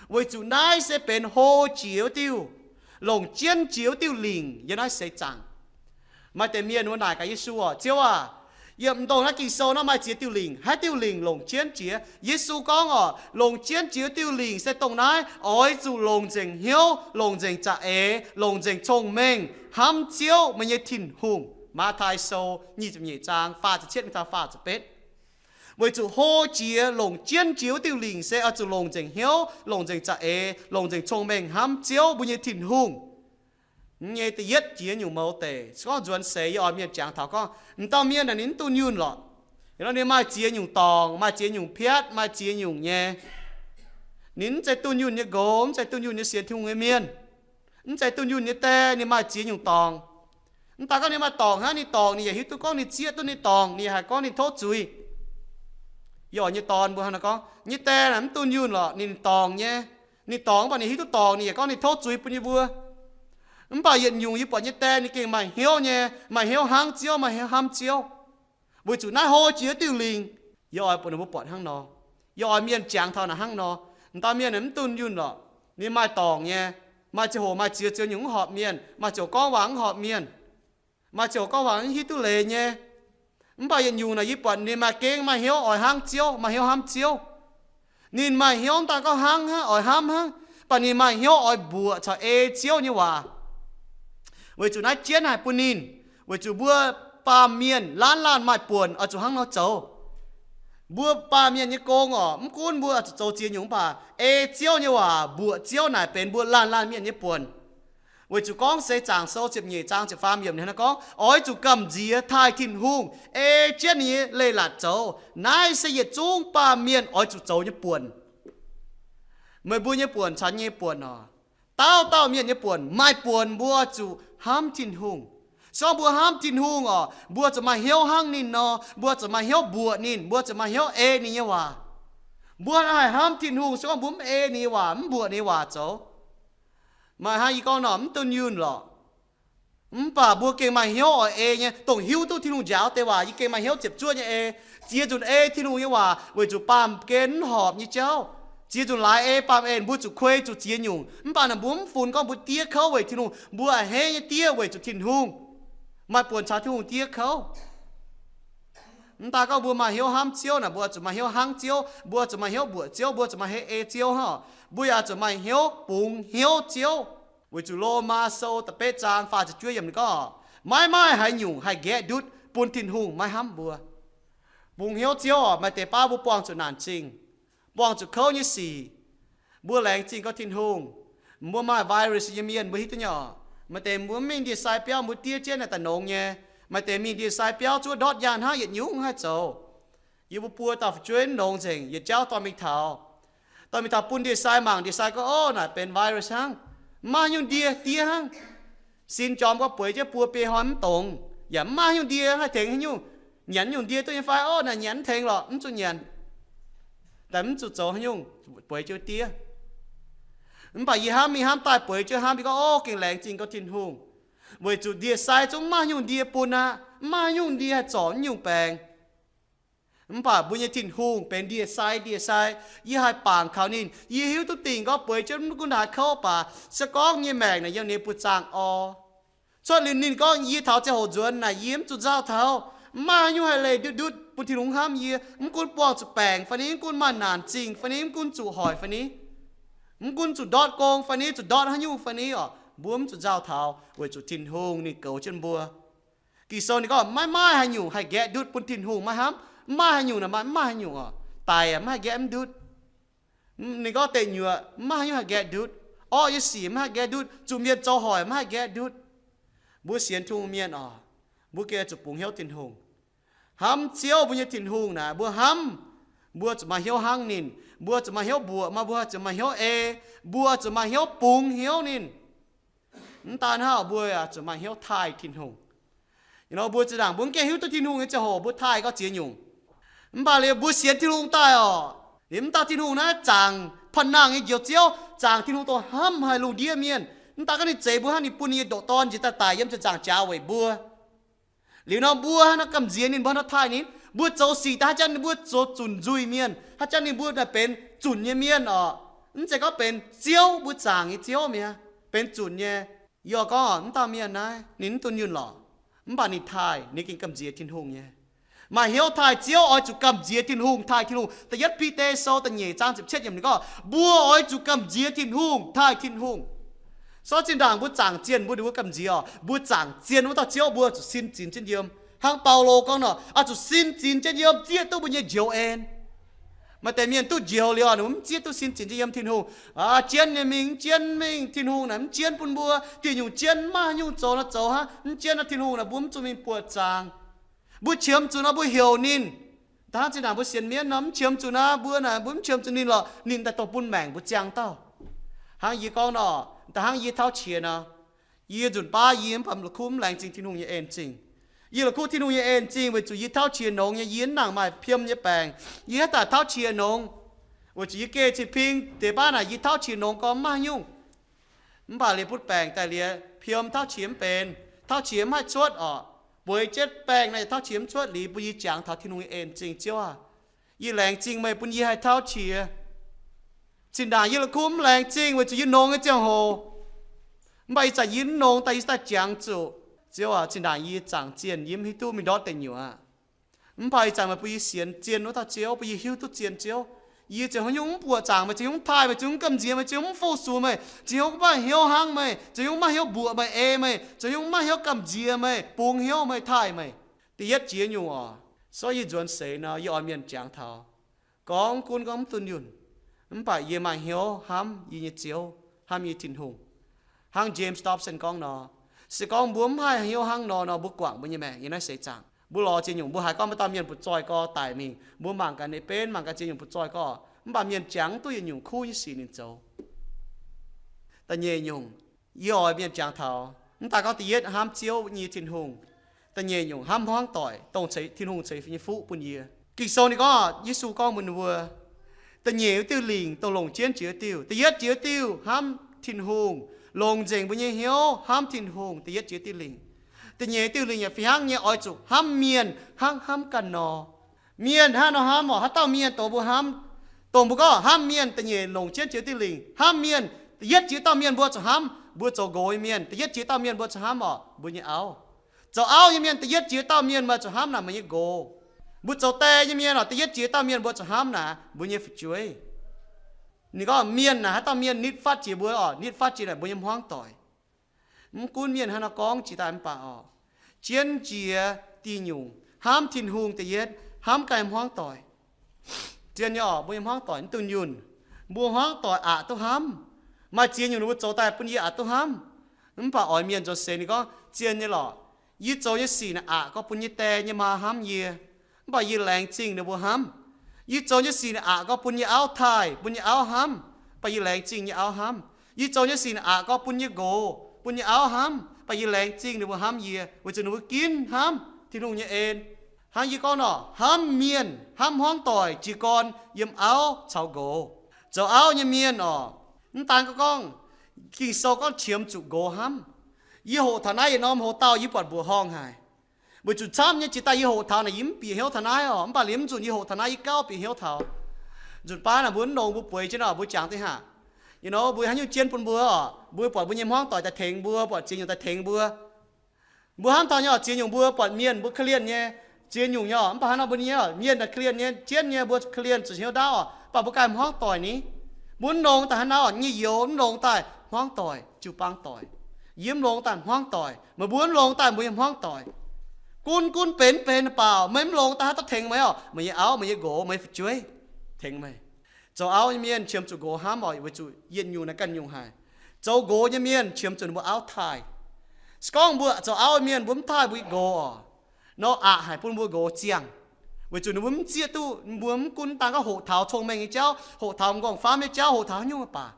weic zuqc naaiv se benx hlo jiex wuov diuh, longc jienv jiex wuov diuh lingc yiem naaiv seix zaangc. Maaih deix mienh wuov naaic gaax Yesu oc, Ziouv aah, yiem m'dongh naaiv Ging-Sou naaiv maaih ziex diuh lingc, haaix diuh lingc longc jienv jiex? Yesu gorngv oc, longc jienv jiex wuov diuh lingc se dongh naaiv, oix zuqc longc nzengc hnyouv, longc nzengc za'eix, longc nzengc cong-mengh hnamv Ziouv, meih nyei Tin-Hungh. Matv^taai Sou nyic ziepc nyeic zaang faah ziepc cietv mingh taux faah ziepc betv. Weic zuqc hlo jiex, longc jienv jiex wuov diuh lingc se oix zuqc longc nzengc hnyouv, longc nzengc za'eix, longc nzengc cong-mengh hnamv Ziouv, mbuo nyei Tin-Hungh. Nyei da'yietv jiex nyungc mouz deix, se gorngv nzuonx seix yie oix mienh jangx taux gorngv, m'dauh mienh naaic ninh mv dunh yunh lorqc. Ih hnoi ninh maaih ziex nyungc dorngc, maaih ziex nyungc piatv, maaih ziex nyungc nyei. Ninh mv zeiz dunh yunh nyei nqox, mv zeiz dunh yunh nyei sienx Tin-Hungh nyei mienh, mv zeiz dunh yunh nyei die, ninh maaih ziex nyungc dorngc. Mv baac gorngv ninh maaih dorngc hnangv, ninh dorngc ninh yaac hiuv duqv gorngv ninh zieqv duqv ninh dorngc, ninh yaac haih gorngv ninh tov zuiz. Yie oix nyei dorn mbuo hnangv naaiv gorngv, nyei die naaic mv dunh yunh lorqc, ninh dorngc nyei. Ninh dorngc mv baac ninh hiuv duqv dorngc, ninh yaac gorngv ninh tov zuiz bun yie mbuo. Mv baac yietc nyungc yie buatc nyei die ninh gengh maaih hnyouv nyei, maaih hnyouv hnangv Ziouv, maaih hnyouv hnamv Ziouv. Weic zuqc naaiv hlo jiex diuh lingc, yie oix bun ninh mbuo buatc hnangv nor. Yie oix mienh jangx taux naaic hnangv nor. M'dauh mienh mv dunh yunh lorqc, ninh maaih dorngc nyei, maaih ziangh hoc maaih ziex ziex nyungc mv horpc mienh, maaih ziangh hoc gorngv waac mv horpc mienh, maaih ziangh hoc gorngv waac mv hiuv duqv leiz nyei. Mv baac yietc nyungc naaic yie buatc ninh maaih gengh maaih hnyouv oix hnangv Ziouv, maaih hnyouv hnamv Ziouv. Ninh maaih hnyouv mv daaih gorngv hnangv hnangv, oix hnamv hnangv, mv baac ninh maaih hnyouv oix mbuoqc caux ei Ziouv nyei waac. Weic zuqc naaiv jienv haih bun ninh, weic zuqc mbuo baamh mienh laanh laanh maaih buonc oix zuqc hnangv nor zoux. Mbuo baamh mienh nyei gong oc, mv gunv mbuo oix zuqc zoux ziex nyungc mv baac ei Ziouv nyei waac, mbuoqc Ziouv naaic benx mbuo laanh laanh mienh nyei buonc. Weic zuqc gorngv Seix Zaangc Sou ziepc nyeic zaang ziepc faam yiemc ninh gorngv, oix zuqc gamh nziex taaih Tin-Hungh, ei jienv ninh nyei leiz-latc zoux. Naaiv se yietc zungv baamh mienh oix zuqc zoux nyei buonc. Meih mbuo nyei buonc, caux yie nyei buonc oc, dauh dauh mienh nyei buonc, maaih buonc mbuo zuqc hnamv Tin-Hungh. Se gorngv mbuo hnamv Tin-Hungh oc, mbuo zuqc maaih hnyouv hnangv ninh nor, mbuo zuqc maaih hnyouv mbuoqc ninh, mbuo zuqc maaih hnyouv ei ninh nyei waac. Mbuo haih hnamv Tin-Hungh se gorngv mbuo mv ei ninh nyei waac, mv mbuoqc ninh nyei waac zoux. Maaih hnangv yie gorngv nor, mv dunh yunh lorqc. Mv baac mbuo gengh maaih hnyouv oix ei nyei, dongh hiuv duqv Tin-Hungh njaaux deix waac, yie gengh maaih hnyouv ziepc zuoqv nyei ei. Ziex nzunc ei Tin-Hungh nyei waac weic zuqc baamh gen mv horpc nyei jauv. Ziex nzunc laaix ei baamh en mbuo zuqc kuei zuqc ziex nyungc, mv baac naaic mbuo mv funx gorngv mbuo diev kouv weic Tin-Hungh. Mbuo a'hneiv nyei diev weic zuqc Tin-Hungh, maaih buonc caux Tin-Hungh diev kouv. Mv daaih gorngv mbuo maaih hnyouv hnamv Ziouv naaic, mbuo zuqc maaih hnyouv hnangv Ziouv, mbuo zuqc maaih hnyouv mbuoqc Ziouv, mbuo zuqc maaih hnyouv ei Ziouv hnangv. Mbuo yaac zuqc maaih hnyouv bungx hnyouv Ziouv. Weic zuqc Lomaa Sou da'betv zaang faah ziepc juov yiemc ninh gorngv, maiv maaih haaix nyungc haih nqaeqv ndutv bun Tin-Hungh maiv hnamv mbuo. Bungx hnyouv Ziouv oc, maaih deix baav mbuo buangh zuqc naanc zingh, buangh zuqc kouv nyei sic. Mbuo laengz zingh gorx Tin-Hungh. Mbuo maaih virus nyei mienh mbuo hiuv duqv nyei oc. Maaih deix mbuo mv mingh ndie-sai biauv, mbuo diev jienv naaic daaih nongx nyei. Maaih deix mingh ndie-sai biauv zuov ndortv nyaanh hnangv, yietc nyungc haih zoux. Yie mbuo buo dauh fu'jueiv nongx nzengc, yietc jauv dorh mingh taux. Dorh mingh taux bun ndie-sai mangc, ndie-sai gorngv, ov, naaic benx virus hnangv, mv maaih haaix nyungc ndie, diev hnangv. Sin jorm gorngv bueix jienv buo biei hnoi mv dongz, yaac mv maaih haaix nyungc ndie haih tengx haaix nyungc. Nyanc nyungc ndie duqv nyei fai? Ov, naaic nyanc mv tengx lorqc, mv zuqc nyanc. Daaih mv zuqc zoux haaix nyungc, bueix jienv diev. Mv baac yie hnamv mingh hnamv daaih bueix jienv hnamv, yie gorngv, ov, gengh laengz zingh gorx Tin-Hungh, weic zuqc ndie-sai zungv mv maaih haaix nyungc ndie bun aqv, mv maaih haaix nyungc ndie haih zorc mv nyungc baengc. Mv baac mbuo nyei Tin-Hungh benx ndie-sai, ndie-sai. Yie haih bangc kaux ninh. Yie hiuv duqv dingc gorngv bueix jienv mv gunv haaix kouv baac, se gorngv nyei maengc naaic yiem ninh buoz-zaangc orv. Cuotv liuz ninh gorngv, yie taux ziangh hoc nzuonx naaic yie mv zuqc nzauh taux, mv maaih haaix nyungc haih leih ndutv ndutv bun Tin-Hungh hnamv yie. Mv gunv buangh zuqc baengc fai ni, mv gunv maaih naanc zingh fai ni, mv gunv zuqc hoic fai ni, mv gunv zuqc ndortv gong fai ni, zuqc ndortv haaix nyungc fai ni oc, mbuo mv zuqc nzauh taux, weic zuqc Tin-Hungh ninh goux jienv mbuo. Ging-Sou ninh gorngv, maiv maaih haaix nyungc haih nqaeqv ndutv bun Tin-Hungh maiv hnamv. Mv maaih haaix nyungc naaic, maiv maaih haaix nyungc oc. Daic aac, mv haih nqaeqv ndutv. Ninh gorngv deic nyuoqc, mv maaih haaix nyungc haih nqaeqv ndutv. Orqv nyei sic mv haih nqaeqv ndutv. Zuqc mienh zoux hoic mv haih nqaeqv ndutv. Mbuo sienx Tin-Hungh mienh oc, mbuo gengh zuqc bungx hnyouv Tin-Hungh. Hnamv Ziouv, mbuo nyei Tin-Hungh naaic mbuo hnamv, mbuo zuqc maaih hnyouv hnangv ninh. Mbuo zuqc maaih hnyouv mbuoqc, maaih mbuo zuqc maaih hnyouv ei, mbuo zuqc maaih hnyouv bungx hnyouv ninh. Mv daan hnangv, mbuo yaac zuqc maaih hnyouv taaih Tin-Hungh. Mbuo zinh ndaangc mbuo mv gaengh hiuv duqv Tin-Hungh nyei ziangh hoc mbuo taaih gau ziex nyungc. Mv baac liuz mbuo sienx Tin-Hungh daaih oc, liuz mv daan Tin-Hungh naaiv zaangc panh nangh nyei Njoux Ziouv, zaangc Tin-Hungh dongh hnamv haic lungh ndiev mienh. Mv daan gorngv ninh zeix mbuo hnangv, ninh bun ninh nyei ndoqc Dorn njiec daaih daic yiem ziepc nzaangc jaax weic mbuo. Liuz nor mbuo haaix nor gamh nziex ninh, mbuo haaix nor taaih ninh? Mbuo zoux sic daaih haaix jangv ninh mbuo zoux zunc nzuih mienh, haaix jangv ninh mbuo naaic benx zunc nyei mienh oc. Mv zeiz gorngv benx Ziouv, mbuo zaangc nyei Ziouv mi'aqv, benx zunc nyei. Yie gorngv mv dauh mienh naaiv ninh mv dunh yunh lorqc, mv baac ninh taaih, ninh gengh gamh nziex Tin-Hungh nyei. Maaih hnyouv taaih Ziouv oix zuqc gamh nziex Tin-Hungh, taaih Tin-Hungh. Da'yietv Bide Sou da'nyeic zaang ziepc cietv yiemc ninh gorngv, mbuo oix zuqc gamh nziex Tin-Hungh, taaih Tin-Hungh. Sortv zinh ndaangc mbuo zaangc zienh mbuo, ninh mbuo gamh nziex oc, mbuo zaangc zienh wuov dauh Ziouv mbuo zuqc sin zinx jienv yiem. Hnangv Baulo gorngv nor, oix zuqc sin zinx jienv yiem zieqv duqv mbuo nyei njoux en. Maaih deix mienh duqv njoux liuz, ninh mbuo mv zieqv duqv sin zinx jienv yiem Tin-Hungh. Aa, jienv nyei mingh, mv jienv mingh, Tin-Hungh naaic mv jienv bun mbuo. Diuh nyungc jienv mv maaih haaix nyungc zoux nor zoux hnangv, mv jienv nor Tin-Hungh naaic mbuo mv zuqc mingh buoqc zaangc. Mbuo qiemx zuqc nor mbuo heuc ninh. Da'hnangv zinh ndaangc mbuo sienx mienv nor, mv qiemx zuqc nor mbuo naaic, mbuo mv qiemx zuqc ninh lorqc, ninh daaih dongh bun maengc mbuo ziangh dauh. Hnangv yie gorngv nor, da'hnangv yie tauv qiex nor, yie nzunc baav yie mv baac la'kuqv mv laengz zingh Tin-Hungh nyei en zingh. Yie la'kuqv Tin-Hungh nyei en zingh weic zuqc yie tauv qiex nongx nyei, yie mv nangc maaih piem nyei baengc, yie haaix daaih tauv qiex nongx. Weic zuqc yie geh cin-ping deix baav naaic, yie tauv qiex nongx gorngv mv maaih haaix nyungc. Mv baac liuz butv baengc daaih liuz, piem tauv qiex mv benx, tauv qiex mv haih cuotv oc. Bueix jienv baengh naaic tauv qiex mv cuotv liuz, bun yie jangx taux Tin-Hungh nyei en zingh, Ziouv aac, yie laengz zingh meih bun yie haih tauv qiex. Zinh ndaangc yie la'kuqv mv laengz zingh weic zuqc yie nongx nyei ziangh hoc, mv baac ih zanc yie mv nongx daaih, yie daaih jangx zuqc, Ziouv aac, zinh ndaangc yie zaangc zienh yie mv hiuv duqv mingh ndortv deic nyuoqc aqv. Mv baac ih zanc meih bun yie sienx zien wuov dauh Ziouv, bun yie hiuv duqv zien Ziouv. Yie ziouc haaix nyungc mv buoqc zaangc meih, ziouc haaix nyungc mv taaih meih, ziouc haaix nyungc mv gamh nziex meih, ziouc haaix nyungc mv maaih hnyouv hnangv meih, ziouc haaix nyungc mv maaih hnyouv mbuoqc meih, ei meih, ziouc haaix nyungc mv maaih hnyouv gamh nziex meih, bungx hnyouv meih, taaih meih. Da'yietv jiex nyungc oc, sortv yie nzuonx seix nor, yie oix mienh jangx taux, gorngv gunv gorngv mv dunh yunh, mv baac yie maaih hnyouv hnamv yie nyei Ziouv, hnamv yie Tin-Hungh. Hnangv James Dobson gorngv nor, se gorngv mbuo mv haih hnyouv hnangv nor nor, mbuo guangc mbuo nyei maengc yiem naaiv seix zaangc. Mbuo lorz ziex nyungc, mbuo haiz gorngv maaih dauh mienh butv-zoih gorx daic mingh, mbuo mangc gaax ninh benv, mangc gaax ziex nyungc butv-zoih gorx, mv baac mienh jangx mv duqv yietc nyungc kuv nyei sic ninh zoux. Da'nyeic nyungc, yie oix mienh jangx taux, mv daaih gorngv da'yietv hnamv Ziouv nyei Tin-Hungh, da'nyeic nyungc hnamv hmuangv doic, dongh ceix Tin-Hungh ceix nyei fuqv bun yie. Ging-Sou ninh gorngv, Yesu gorngv mbuox ninh mbuo, da'nyeic wuov diuh lingc dongh longc jienv jiex diuh. Da'yietv jiex diuh hnamv Tin-Hungh, longc nzengc mbuo nyei hnyouv hnamv Tin-Hungh da'yietv jiex diuh lingc. Da'nyeic diuh lingc yaac fih hnangv nyei, oix zuqc hnamv mienh hnangv hnamv ganh nor. Mienh hnangv nor hnamv oc, haaix dauh mienh dongh mbuo hnamv, dongh mbuo gorngv hnamv mienh, da'nyeic longc jienv jiex diuh lingc hnamv mienh. Da'yietv jiex dauh mienh mbuo zuqc hnamv, mbuo zoux nqox nyei mienh, da'yietv jiex dauh mienh mbuo zuqc hnamv oc, mbuo nyei auv. Zoux auv nyei mienh, da'yietv jiex dauh mienh mbuo zuqc hnamv naaic mbuo nyei nqox. Mbuo zoux die nyei mienh oc, da'yietv jiex dauh mienh mbuo zuqc hnamv naaic mbuo nyei fu'jueiv. Ninh gorngv mienh naaic, haaix dauh mienh nitv fatv jiex mbuo oc, nitv fatv jiex naaic mbuo nyei hmuangv doic. Mv gunv mienh hnangv nor gorngv jiex daaih mv baac oc, jienv jiex diuh nyungc hnamv Tin-Hungh da'yietv, hnamv ganh hmuangv doic. Zien nyei oc, mbuo nyei hmuangv doic mv dunh yunh. Mbuo hmuangv doic aqc duqv hnamv. Maaih ziex nyungc ninh mbuo zoux daaih bun yie aqc duqv hnamv. Mv baac oix mienh zoux seix ninh gorngv, zien nyei lorqc. Yie zoux nyei sic naaic aqc gorngv bun nyei die nyei maa hnamv yie, mv baac yie laengz zingh ninh mbuo hnamv. Yie zoux nyei sic naaic aqc gorngv bun nyei auv taaih, bun nyei auv hnamv, mv baac yie laengz zingh nyei auv hnamv. Yie zoux nyei sic naaic aqc gorngv bun nyei nqox, bun nyei auv hnamv, mv baac yie laengz zingh ninh mbuo hnamv yie, weic zuqc ninh mbuo ginv hnamv Tin-Hungh nyei en. Hnangv yie gorngv nor, hnamv mienh, hnamv hmuangv doic jiez gorn yiem auv caux nqox. Zoux auv nyei mienh oc, mv daan gorngv, Ging-Sou gorngv qiemx zuqc nqox hnamv. Yie hoqc taux naaiv yietc norm hoc-dauh yie buatc mbuoqc horngh haic. Weic zuqc camv nyei jiex daaih yie hoqc taux naaic yie mv bieqc hnyouv taux naaiv oc, mv baac liuz mv nzunc yie hoqc taux naaiv yie gauh bieqc hnyouv taux. Nzunc baav naaic mbuo mv longx mbuo bueix jienv oc, mbuo jangx deix haac, you know, mbuo haaix nyungc jienv bun mbuo oc, mbuo buatc mbuo nyei hmuangv doic daaih tengx mbuo, buatc ziex nyungc daaih tengx mbuo. Mbuo hnamv taux nyei oc, ziex nyungc mbuo buatc mienh mbuo korv-lienh nyei, ziex nyungc nyei oc, mv baac hnangv nor mbuo nyei mienh daaih korv-lienh nyei, jienv nyei mbuo korv-lienh zuqc hnyouv ndaauv oc, mv baac mbuo ganh hmuangv doic ni. Mbuo mv longx daaih hnangv nor oc, nyei youz mv longx daaih hmuangv doic, jiu-baang doic. Yie mv longx daaih hmuangv doic, meih mbuo mv longx daaih mbuo nyei hmuangv doic. Gunv gunv benx benx baaux, meih mv longx daaih haaix dauh tengx meih oc? Meih nyei auv, meih nyei nqox, meih nyei fu'jueiv tengx meih. Zoux auv nyei mienh qiemx zuqc nqox hnamv oc, weic zuqc yietc nyungc naaiv ganh nyungc haic. Zoux nqox nyei mienh qiemx zuqc ninh mbuo auv taaih. Se gorngv mbuo zoux auv nyei mienh mbuo mv taaih mbuo nyei nqox oc, nor aqc haic bun mbuo nqox ziangh. Weic zuqc ninh mbuo mv zieqv duqv, mbuo mv gunv dangh gorngv hoqc taux cong-mengh nyei jauv, hoqc taux m'nqorngv-famv nyei jauv, hoqc taux haaix nyungc mv baac,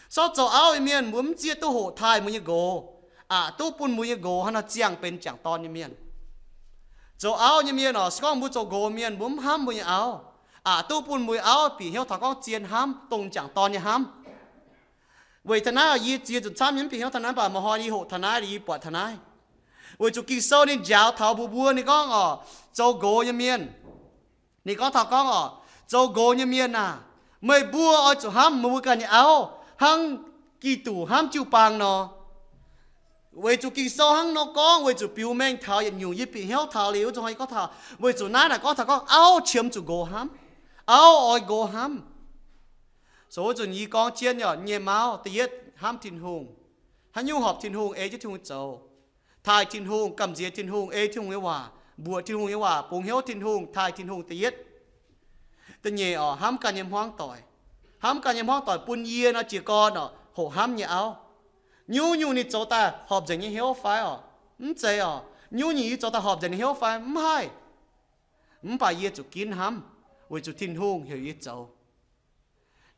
se gorngv zoux auv nyei mienh mbuo mv zieqv duqv hoqc taaih mbuo nyei nqox, aqc duqv bun mbuo nyei nqox hnangv nor ziangh benx jangc dorn nyei mienh. Zoux auv nyei mienh oc, se gorngv mbuo zoux nqox mienh mbuo mv hnamv mbuo nyei auv, aqc duqv bun mbuo nyei auv bieqc hnyouv taux gorngv zien hnamv, dongh jangc dorn nyei hnamv. Weic taux naaiv yie ziex nzunc camv nyei mv bieqc hnyouv taux naaiv, mv baac meih hnoi yie hoqc taux naaiv liuz yie buatc taux naaiv. Weic zuqc Ging-Sou ninh njaaux taux mbuo, mbuo ninh gorngv oc, zoux nqox nyei mienh, ninh gorngv taux gorngv oc, zoux nqox nyei mienh aah, meih mbuo oix zuqc hnamv meih mbuo ganh nyei auv hnangv Giduc hnamv jiu-baang nor. Weic zuqc Ging-Sou hnangv nor gorngv, weic zuqc biux mengh taux yietc nyungc yie bieqc hnyouv taux liuz, wuov zanc yie gorngv taux, weic zuqc naaiv naaic gorngv taux gorngv auv qiemx zuqc nqox hnamv, auv oix nqox hnamv. So wuov zanc yie gorngv jienv nyei, nyei mauv da'yietv hnamv Tin-Hungh. Haaix nyungc horpc Tin-Hungh, ei jienv Tin-Hungh zoux. Taaih Tin-Hungh, gamh nziex Tin-Hungh, ei Tin-Hungh nyei waac, mbuoqc Tin-Hungh nyei waac, bungx hnyouv Tin-Hungh, taaih Tin-Hungh da'yietv. Da'nyeic oc, hnamv ganh nyei hmuangv doic. Hnamv ganh nyei hmuangv doic bun yie nor jiez gorn oc, hoqc hnamv nyei auv. Nyungc-nyungc ninh zoux daaih horpc nzengc nyei hnyouv fai oc? Mv zeiz oc. Nyungc-nyungc yie zoux daaih horpc nzengc nyei hnyouv fai? Mv haih. Mv baac yie zuqc ginv hnamv, weic zuqc Tin-Hungh heuc yie zoux.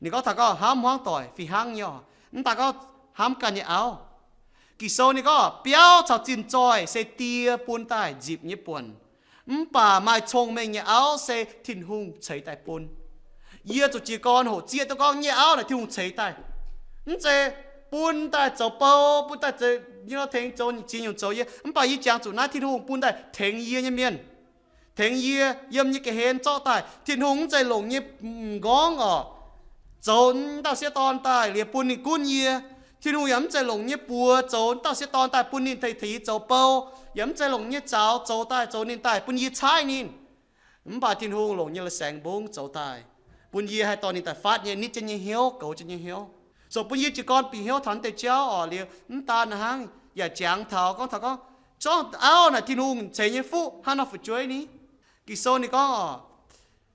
Ninh gorngv taux gorngv hnamv hmuangv doic fih hnangv nyei oc. Mv daaih gorngv hnamv ganh nyei auv. Ging-Sou ninh gorngv biauv caux zinh zoih se die bun daaih nzipc nyei buonc, mv baac maaih cong-mengh nyei auv se Tin-Hungh ceix daaih bun. Yie zuqc jiez gorn hoqc zieqv duqv gorngv nyei auv naaic Tin-Hungh ceix daaih. Mv zeiz bun daaih zoux bou, bun daaih zoux, tengx zoux ziex nyungc zoux yie, mv baac yie jangx zuqc naaiv Tin-Hungh bun daaih tengx yie nyei mienh. Tengx yie yiem nyei ga'hlen zorqv daaih. Tin-Hungh mv zeiz longc nyei m'nqorngv oc, zoux dauh sieqv dorn daaih liuz bun ninh gunv yie. Tin-Hungh yaac mv zeiz longc nyei buoz zoux dauh sieqv dorn daaih bun ninh tengx yie zoux bou, yaac mv zeiz longc nyei zaux zoux daaih, zoux ninh daaih bun yie caaiv ninh. Mv baac Tin-Hungh longc nyei la'saengx mbungv zoux daaih, bun yie haih dorh ninh daaih fatv nyei, nitv jienv nyei hnyouv, goux jienv nyei hnyouv. So bun yie jiez gorn bieqc hnyouv taux naaiv deix jauv oc, liuz mv daan hnangv yaac jangx taux gorngv taux gorngv, zorqv auv naaic Tin-Hungh ceix nyei fuqv hnangv nor fu'jueiv ni. Ging-Sou ninh gorngv oc,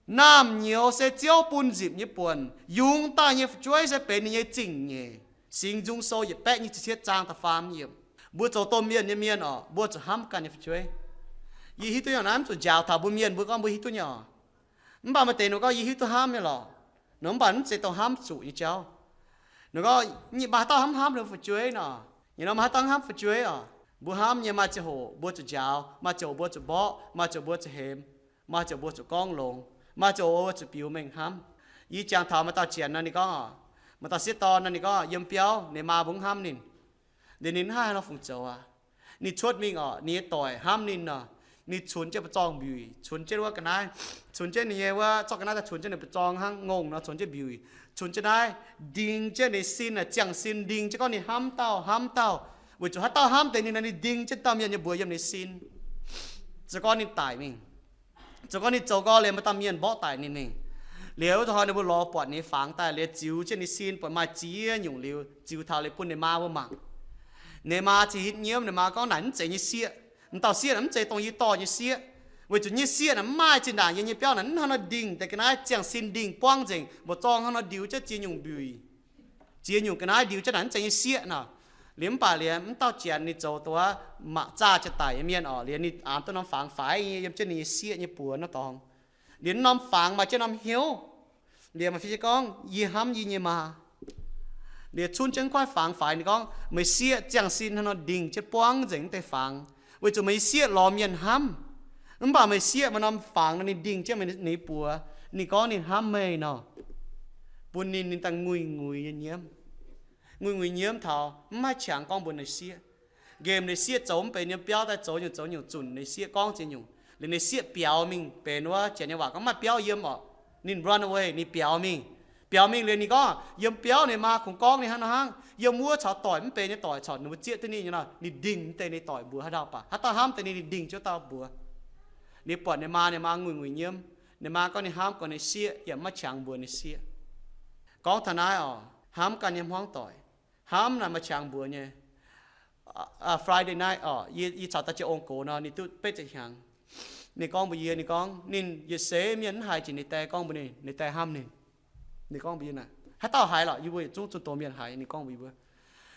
naamh nyouz se Ziouv bun nzipc nyei buonc, yungz daaih nyei fu'jueiv se benx ninh nyei zingh nyeic. Singx Nzung Sou yietc baeqv nyic ziepc cietv zaang da'faam yiemc. Mbuo zoux domh mienh nyei mienh oc, mbuo zuqc hnamv ganh nyei fu'jueiv. Yie hiuv duqv nyei oc, naaiv mv zuqc njaaux taux mbuo mienh, mbuo gorngv mbuo hiuv duqv nyei oc. Mv baac maaih deix ninh gorngv yie hiuv duqv hnamv nyei lorqc. Nor mv baac mv zeiz dongh hnamv zuqc nyei jauv. Ninh gorngv maaih haaix dauh hnamv hnamv ninh fu'jueiv nor? Ninh nor maaih haaix dauh hnamv fu'jueiv oc? Mbuo hnamv nyei maaih ziangh hoc mbuo zuqc njaaux, maaih ziangh hoc mbuo zuqc mborqv, maaih ziangh hoc mbuo zuqc hemx, maaih ziangh hoc mbuo zuqc gorngv longx, maaih ziangh hoc mbuo zuqc biux mengh hnamv. Yie jangx taux maaih dauh janx nor ninh gorngv, maaih dauh sieqv dorn nor ninh gorngv yiem biauv ninh maa mbuo mv hnamv ninh. Liuz ninh mv haih haaix nor fungc zoux aqv. Ninh cuotv mingh orqc, ninh nyei doic hnamv ninh nor, ninh cunx jienv mbu'zorng mbiuic, cunx jienv wuov ga'naaiv, cunx jienv ninh nyei wuov zorqv ga'naaiv daaih cunx jienv ninh mbu'zorng hnangv, ngongh nor cunx jienv mbiuic, cunx jienv naaiv, ndingh jienv ninh sin, ziangh sin ndingh jienv gorngv ninh hnamv dauh, hnamv dauh. Weic zuqc haaix dauh hnamv deix ninh nor, ninh ndingh jienv dauh mienh nyei mbuox yiem ninh sin. Zoux gorngv ninh daic mingh, zoux gorngv ninh zoux gau liuz maaih dauh mienh mborqv daic ninh mingh. Liuz wuov hnoi ninh mbuo lorz buatc ninh nyei fangx daaih liuz ziux jienv ninh sin, buatc maaih ziex nyungc liuz ziux taux liuz bun ninh maa mbuo mangc. Ninh maa cingx hitv nyiemv, ninh maa gorngv, naaic mv zeiz nyei sieqv. M'dauh sieqv naaic mv zeiz dongh yie dorh nyei sieqv. Weic zuqc nyei sieqv naaic mv maaih zinh ndaangc yiem nyei biauv naaic mv hnangv nor ndingh deix ga'naaiv, ziangh sin ndingh buangv nzengc, mbu'zorng hnangv nor ndiux jienv ziex nyungc mbiuic, ziex nyungc ga'naaiv ndiux jienv naaic mv zeiz nyei sieqv nor. Liuz mv baac liuz mv dauh janx ninh zoux dongh wuov mangc zaah jiex daic nyei mienh orqc, liuz ninh aamx duqv norm fangx faix yiem jienv ninh nyei sieqv nyei buoz nor dorngx. Liuz norm fangx maaih jienv norm hnyouv. Liuz maaih fiev gorngv, yie hnamv yie nyei maa. Liuz cunv jienv kuaaiv fangx faix ninh gorngv, meih sieqv ziangh sin hnangv nor ndingh jienv buangv nzengc mv deix fangx, weic zuqc meih sieqv lorz mienh hnamv. Mv baac meih sieqv maaih norm fangx nor ninh ndingh jienv meih nyei buoz. Ninh gorngv ninh hnamv meih nor, bun ninh, ninh daaih nguiz-nguiz nyei nyiemv. Nguiz-nguiz nyiemv taux mv haih qangx gorngv mbuox ninh sieqv. Nqemh ninh sieqv zoux mv benx nyei biauv daaih zoux nyungc zoux nyungc zunc ninh sieqv gorngv ziex nyungc. Liuz ninh sieqv biaux mingh benx wuov janx nyei waac gorngv maaih biauv yiem orqc. Ninh run away, ninh biaux mingh. Biaux mingh liuz ninh gorngv yiem biauv ninh maa kungx gorngv ninh hnangv nor hnangv, yiem wuov caux doic mv benx nyei doic corc ninh mbuo zieqv duqv ninh nyei nor, ninh ndingh deix ninh doic mbuox haaix dauh baac haaix dauh hnamv deix ninh, ninh ndingh jienv dauh mbuox. Ninh buatc ninh maa, ninh maa nguiz-nguiz nyiemv. Ninh maa gorngv ninh hnamv gorngv ninh sieqv yaac mv maaih qangx mbuox ninh sieqv. Gorngv taux naaiv orqc, hnamv ganh nyei hmuangv doic, hnamv naaic maaih qangx mbuox nyei. Friday night orqc, yie caux da'jienv ong-gox nor ninh duqv betv ziepc hnyangx. Ninh gorngv mbuox yie, ninh gorngv ninh yietc seix mienh mv haiz jiex ninh die gorngv mbuox ninh, ninh die hnamv ninh. Ninh gorngv mbuox yie naaic, haaix dauh haiz lorqc? Yie mbuo yietc zungv zunh doz mienh haiz. Ninh gorngv mbuox yie mbuo,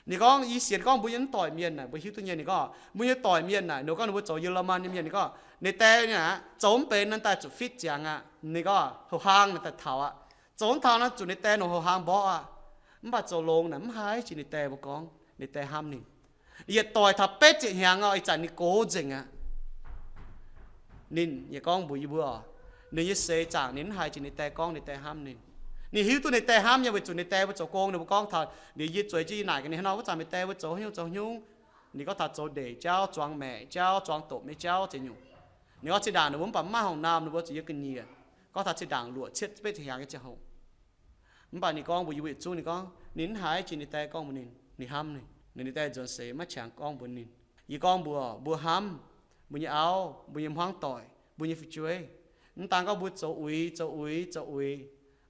ninh gorngv, yie sienx gorngv mbuo nyei mv doic mienh naaic mbuo hiuv duqv nyei. Ninh gorngv mbuo nyei doic mienh naaic, ninh gorngv ninh mbuo zoux Yie^le^man nyei mienh, ninh gorngv ninh die naaic zoux mv benx naaic daaih zuqc fitv ziangx aqv. Ninh gorngv houx-hlaang naaic daaih taux aqv. Zoux mv taux nor zuqc ninh die nongc houx-hlaang mborqv aqv. Mv baac zoux longx naaic mv haiz jiex ninh die mbuo gorngv ninh die hnamv ninh. Yietc doic taux betv ziepc hnyangx orqc, ih zanc ninh gox nzengc aqv. Ninh yaac gorngv mbuox yie mbuo orqc, ninh nyei seix zaangc ninh mv haiz jiex ninh die gorngv ninh die hnamv ninh. Ninh hiuv duqv ninh die hnamv nyei weic zuqc ninh die mbuo zoux gong ninh mbuo gorngv taux liuz yie zueiz jienv yie naaic gaax ninh hnangv nor, wuov zanc meih die mbuo zoux haaix nyungc zoux haaix nyungc. Ninh gorngv taux zoux ndeic jauv, zuangx maeqc jauv, zuangx dopc nyei jauv ziex nyungc. Ninh gorngv zinh ndaangc ninh mbuo mv baac mv maaih hungh naamh, ninh mbuo zuqc yiem ga'nyiec. Gorngv taux zinh ndaangc luoqc cietv betv ziepc hnyangx nyei ziangh hoc. Mv baac ninh gorngv mbuox yie mbuo yietc zungv, ninh gorngv ninh mv haiz jiex ninh die gorngv mbuox ninh, ninh hnamv ninh. Ninh, ninh die nzuonx seix maiv qangx gorngv mbuox ninh. Yie gorngv mbuox, mbuo hnamv mbuo nyei auv, mbuo nyei hmuangv doic, mbuo nyei fu'jueiv. Mv daan gorngv mbuo zoux uix, zoux uix, zoux uix,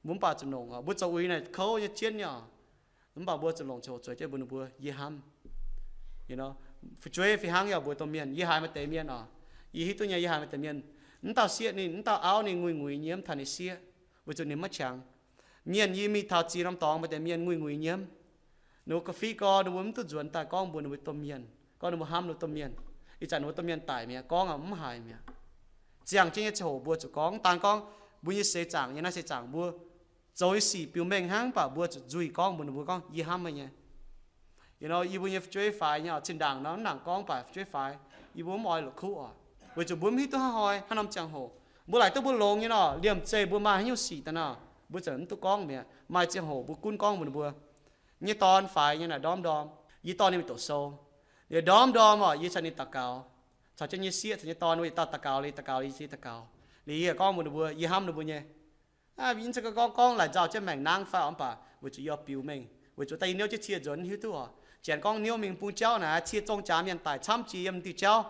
mbuo mv baac zuqc longc oc. Mbuo zoux uix naaic kouv nyei, jienv nyei oc. Mv baac mbuo zuqc longc ziangh hoc zueiz jienv mbuox ninh mbuo, yie hnamv. Fu'jueiv fih hnangv yaac mbuox domh mienh, yie haiz maaih deix mienh oc, yie hiuv duqv nyei, yie haiz maaih deix mienh, mv dauh sieqv ninh, mv dauh auv ninh nguiz-nguiz nyiemv taux ninh sieqv, weic zuqc ninh maiv qangx. Mienh yie mingh taux ziex norm dorngx maaih deix mienh nguiz-nguiz nyiemv. Ninh mbuo ga'fih gorx ninh mbuo mv duqv nzuonx daaih gorngv mbuox ninh mbuo domh mienh, gorngv ninh mbuo hnamv ninh mbuo domh mienh. Ih zanc ninh mbuo domh mienh daic mi'aqv, gorngv aqv mv haiz mi'aqv. Ziangh jienv nyei ziangh hoc mbuo zuqc gorngv, mv daan gorngv mbuo nyei seix zaangc, yiem naaiv seix zaangc mbuo zoux nyei sic biux mengh hnangv, mv baac mbuo zuqc nzuih gorngv mbuox ninh mbuo gorngv, yie hnamv meih nyei. Yie nor, yie mbuo nyei fu'jueiv faix nyei oc, zinh ndaangc nor mv nangc gorngv, mv baac fu'jueiv faix, yie mbuo mv oix la'kuqv oc, weic zuqc mbuo mv hiuv duqv haaix hnoi, haaix norm ziangh hoc. Mbuo laaic duqv mbuo longx nyei nor, liemh zeih mbuo maaih haaix nyungc sic daaih nor, mbuo ziouc mv duqv gorngv mi'aqv. Maaih ziangh hoc mbuo gunv gorngv mbuox ninh mbuo. Yie nyei dorn faix nyei naaic ndorm ndorm, yie dorh ninh mingh doqc sou. Liuz ndorm ndorm oc, yie caux ninh daux gaux, caux jienv nyei sieqv caux nyei dorn, yie dauh daux gaux, yie daux gaux, yie daux gaux. Liuz yie gorngv mbuox ninh mbuo, yie hnamv ninh mbuo nyei. Yie mv zeiz gorngv gorngv laaic nzauh jienv maengc nangv fai oc, mv baac weic zuqc yie oix biux mengh, weic zuqc daaih yie niouv jienv cie nzuonx hiuv duqv oc. Janx gorngv niouv mingh bung jauv naaic, cie zong jaax mienh daic camv jiex yiem diuh jauv.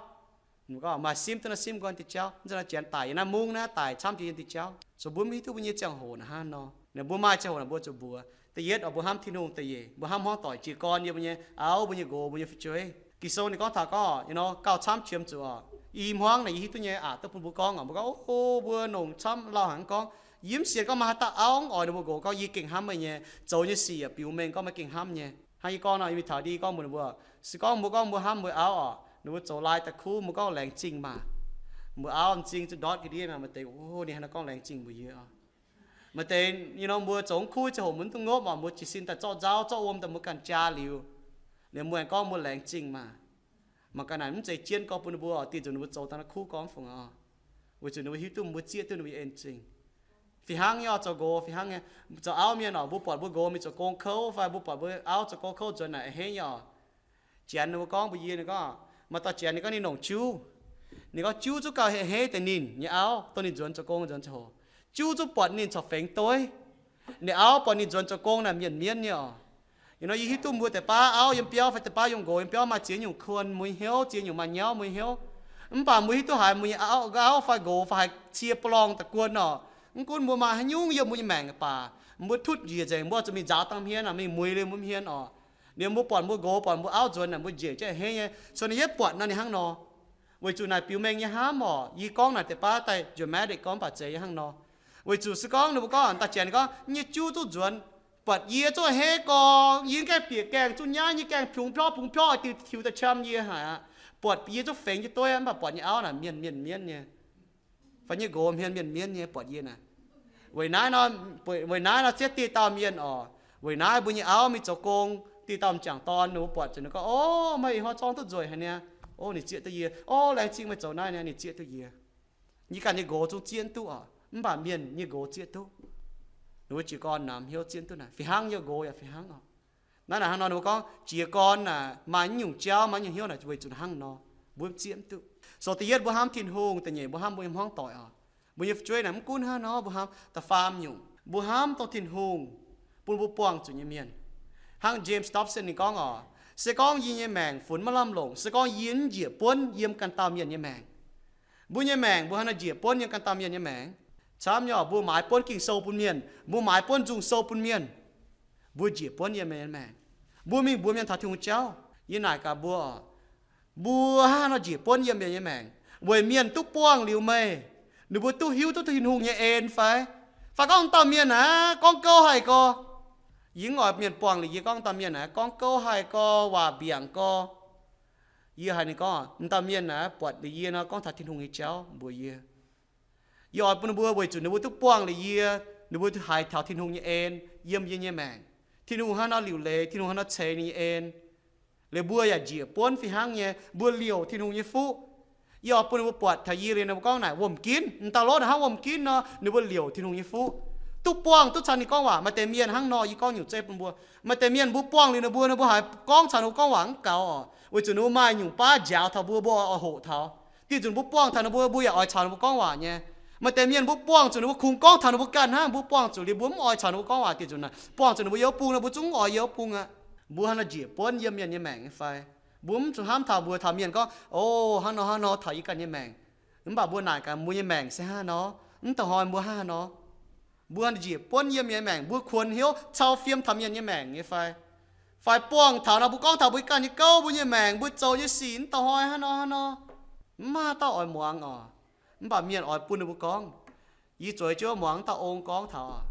Ninh gorngv maaih simv duqv naaiv simv nqoi diuh jauv, mv zeiz nor janx daic yiem naaiv mungv naaiv daic camv jiex yiem diuh jauv. Zoux mbuo mv hiuv duqv mbuo nyei ziangh hoc naaic hnangv nor. Ninh mbuo maaih ziangh hoc naaic mbuo zuqc mbuox. Da'yietv oc, mbuo hnamv Tin-Hungh. Da'nyeic, mbuo hnamv hmuangv doic, jiez gorn yiem mbuo nyei auv, mbuo nyei nqox, mbuo nyei fu'jueiv. Ging-Sou ninh gorngv taux gorngv, you know, gauh camv qiemx zuqc oc. I hmuangv naaic yie hiuv duqv nyei aqc, duqv bun mbuo gorngv oc. Mbuo gorngv, o, mbuo longc camv lauh haic mv gorngv. Yie mv sienx gorngv maaih haaix dauh auv mv oix ninh mbuo nqox gorngv yie gengh hnamv meih nyei. Zoux nyei sic yaac biux mengh gorngv meih gengh hnamv nyei. Hnangv yie gorngv nor, yie mingh taux ndiev gorngv mbuox ninh mbuo, se gorngv mbuo gorngv mbuo hnamv mbuo auv oc, ninh mbuo zoux lai daaih kuv, mbuo gorngv laengz zingh maah. Mbuo auv m'zing zuqc ndortv ga'ndiev mi'aqv, maaih deix, o, ninh haaix nor gorngv laengz zingh mbuox yie oc. Maaih deix, you know, mbuo zoux mv kuv ziangh hoc mbuo mv duqv ngopv oc, mbuo jiez sin daaih zorqv nzauv zorqv wuom daaih mbuo ganh jaa liuz, liuz mbuo aengx gorngv mbuo laengz zingh maah. Mangc gaax naaic mv zeiz jienv gorngv bun ninh mbuo oc, dih nzunc ninh mbuo zoux daaih naaiv kuv gorngv mv fungc oc. Weic zuqc ninh mbuo hiuv duqv mbuo zieqv duqv ninh mbuo en zingh. Fih hnangv nyei oc, zoux nqox fih hnangv nyei. Zoux auv mienh oc, mbuo buatc mbuo nqox mingh zoux gong kouv fai mbuo buatc mbuo auv zoux gong kouv nzuonx naaic a'hneiv nyei oc. Janx ninh mbuo gorngv mbuox yie, ninh gorngv, maaih dauh Janx ninh gorngv ninh longc juv. Ninh gorngv juv zungv gauh heh heh deix ninh nyei auv, dongh ninh nzuonx zoux gong nzuonx ziangh hoc. Juv zungv buatc ninh corc fengx dueiv. Ninh auv buatc ninh nzuonx zoux gong naaic mienh mienv nyei oc. Ih hnoi yie hiuv duqv mbuo deix baav auv yiem biauv fai deix baav yungh nqox yiem biauv maaih ziex nyungc kuon mbuo nyei hnyouv, ziex nyungc maaih nyauv mbuo nyei hnyouv. Mv baac mbuo hiuv duqv haiz mbuo nyei auv, auv fai nqox fai haiz cie ba'lorngh da'guon oc. Mv gunv mbuo maaih haaix nyungc yiem mbuo nyei maengc baac, mbuo tutv njiec nzengc, mbuo zuqc mingh nzaaux dangh hmien, mingh muix liuz mbuo hmien oc. Liuz mbuo buatc mbuo nqox, buatc mbuo auv nzuonx naaic, mbuo njiec jienv heh nyei. Cun naaiv yietv buatc nor ninh hnangv nor. Weic zuqc naaic biux mengh nyei hnamv oc. Yie gorngv naaic deix baav daaih dramatic gorngv baac zeiz yie hnangv nor. Weic zuqc se gorngv ninh mbuo gorngv daaih janx gorngv nyei juv zungv nzuonx, buatc yie zungv heh gorngv, yie gaengh bieqc gaengh zungv nyaiv nyei gaengh bungx piorv bungx piorv diuh tiux daaih qam yie haic aqv. Buatc yie zungv fengx jienv dueiv, mv baac buatc nyei auv naaic mienh mienh mienv nyei, fai nyei nqox hmien mienh mienv nyei buatc yie naaic. Weic naaiv nor, weic naaiv nor zieqv dieh dauh mienh oc. Weic naaiv mbuo nyei auv mingh zoux gong, dieh dauh m'jangc dorn ninh mbuo buatc zuqc ninh gorngv, o, meih ih hnoi zorng duqv nzueic haic niaa. O, ninh zieqv duqv yie. O, laengz zingh meih zoux naaiv niaa, ninh zieqv duqv yie. Yie ganh nyei nqox zungv zieqv duqv oc, mv baac mienh nyei nqox zieqv duqv. Ninh mbuo jiez gorn namx hnyouv zieqv duqv naaic, fih hnangv nyei nqox yaac fih hnangv oc. Naaiv naaic hnangv nor ninh mbuo gorngv jiez gorn naaic maaih nyungc jauv, maaih nyungc hnyouv naaic weic zuqc hnangv nor, mbuo zieqv duqv. So da'yietv mbuo hnamv Tin-Hungh, da'nyeic mbuo hnamv mbuo nyei hmuangv doic oc. Mbuo nyei fu'jueiv naaic mv gunv hnangv nor, mbuo hnamv da'faam nyungc, mbuo hnamv dongh Tin-Hungh bun mbuo buangh zuqc nyei mienh. Hnangv James Dobson ninh gorngv oc, se gorngv yie nyei maengc funx maiv lamh longc, se gorngv yie mv njiec buonv yiem ganh dauh mienh nyei maengc. Mbuo nyei maengc mbuo hnangv naaiv njiec buonv yiem ganh dauh mienh nyei maengc. Camv nyei oc, mbuo maaiz buonv Ging-Sou bun mienh, mbuo maaiz buonv nzung sou bun mienh, mbuo njiec buonv yiem mienh nyei maengc. Mbuo mingh mbuox mienh taux Tin-Hungh jauv. Yie naaic gaax mbuo oc, mbuo hnangv haaix nor njiec buonv yiem mienh nyei maengc? Weic mienh duqv buangh liuz meih, ninh mbuo duqv hiuv duqv Tin-Hungh nyei en fai? Fai gorngv dauh mienh aeqv, gorngv gouv haih gorx. Yie mv oix mienh buangh liuz yie gorngv dauh mienh aeqv, gorngv gouv haih gorx, waac mbiaangc gorx. Yie haiz ninh gorngv, m'dauh mienh aeqv, buatc liuz yie nor gorngv taux Tin-Hungh nyei jauv mbuox yie. Yie oix bun ninh mbuo weic zuqc ninh mbuo duqv buangh liuz yie, ninh mbuo haiz taux Tin-Hungh nyei en yiem yie nyei maengc. Tin-Hungh hnangv nor liuc leiz, Tin-Hungh hnangv nor ceix ninh nyei en. Liuz mbuo yaac njiec buonv fih hnangv nyei, mbuo liouc Tin-Hungh nyei fuqv. Yie oix bun ninh mbuo buatc taux yie liuz ninh mbuo gorngv naaic wuom-ginv, m'dauh lotv hnangv wuom-ginv nor, ninh mbuo liouc Tin-Hungh nyei fuqv, duqv buangh duqv caux ninh gorngv waac. Maaih deix mienh hnangv nor, yie gorngv nyungc zeiv bun mbuo. Maaih deix mienh mbuo buangh liuz ninh mbuo, ninh mbuo haiz gorngv caux ninh mbuo gorngv waac mv gaux oc, weic zuqc ninh mbuo maaih nyungc baav njaaux taux mbuo, mbuo oix hoqc taux. Dieh nzunc mbuo buangh taux ninh mbuo, mbuo yaac oix caux ninh mbuo gorngv waac nyei. Maaih deix mienh mbuo buangh zuqc ninh mbuo kungx gorngv taux ninh mbuo ganh hnangv, mbuo buangh zuqc liuz mbuo mv oix caux ninh mbuo gorngv waac. Dieh nzunc naaic buangh zuqc ninh mbuo yiem wuov bung nor, mbuo zungv mv oix yiem wuov bung aqv. Mbuo hnangv nor njiec buonv yiem mienh nyei maengc nyei fai? Mbuo mv zuqc hnamv taux mbuox taux mienh gorngv, o, hnangv nor hnangv nor taux yie ganh nyei maengc. Mv baac mbuo naaic gaax mbuo nyei maengc se hnangv nor, mv da'hnoi mbuo hnangv nor. Mbuo njiec buonv yiem mienh nyei maengc, mbuo kuonx hnyouv cau fiem taux mienh nyei maengc nyei fai? Fai buangh taux nor mbuo gorngv taux mbuo ganh nyei gouv, mbuo nyei maengc, mbuo zoux nyei sic mv da'hnoi hnangv nor hnangv nor. Mv maaih dauh oix muangx oc. Mv baac mienh oix bun ninh mbuo gorngv. Yie zueiz jienv muangx dauh ong gorngv taux,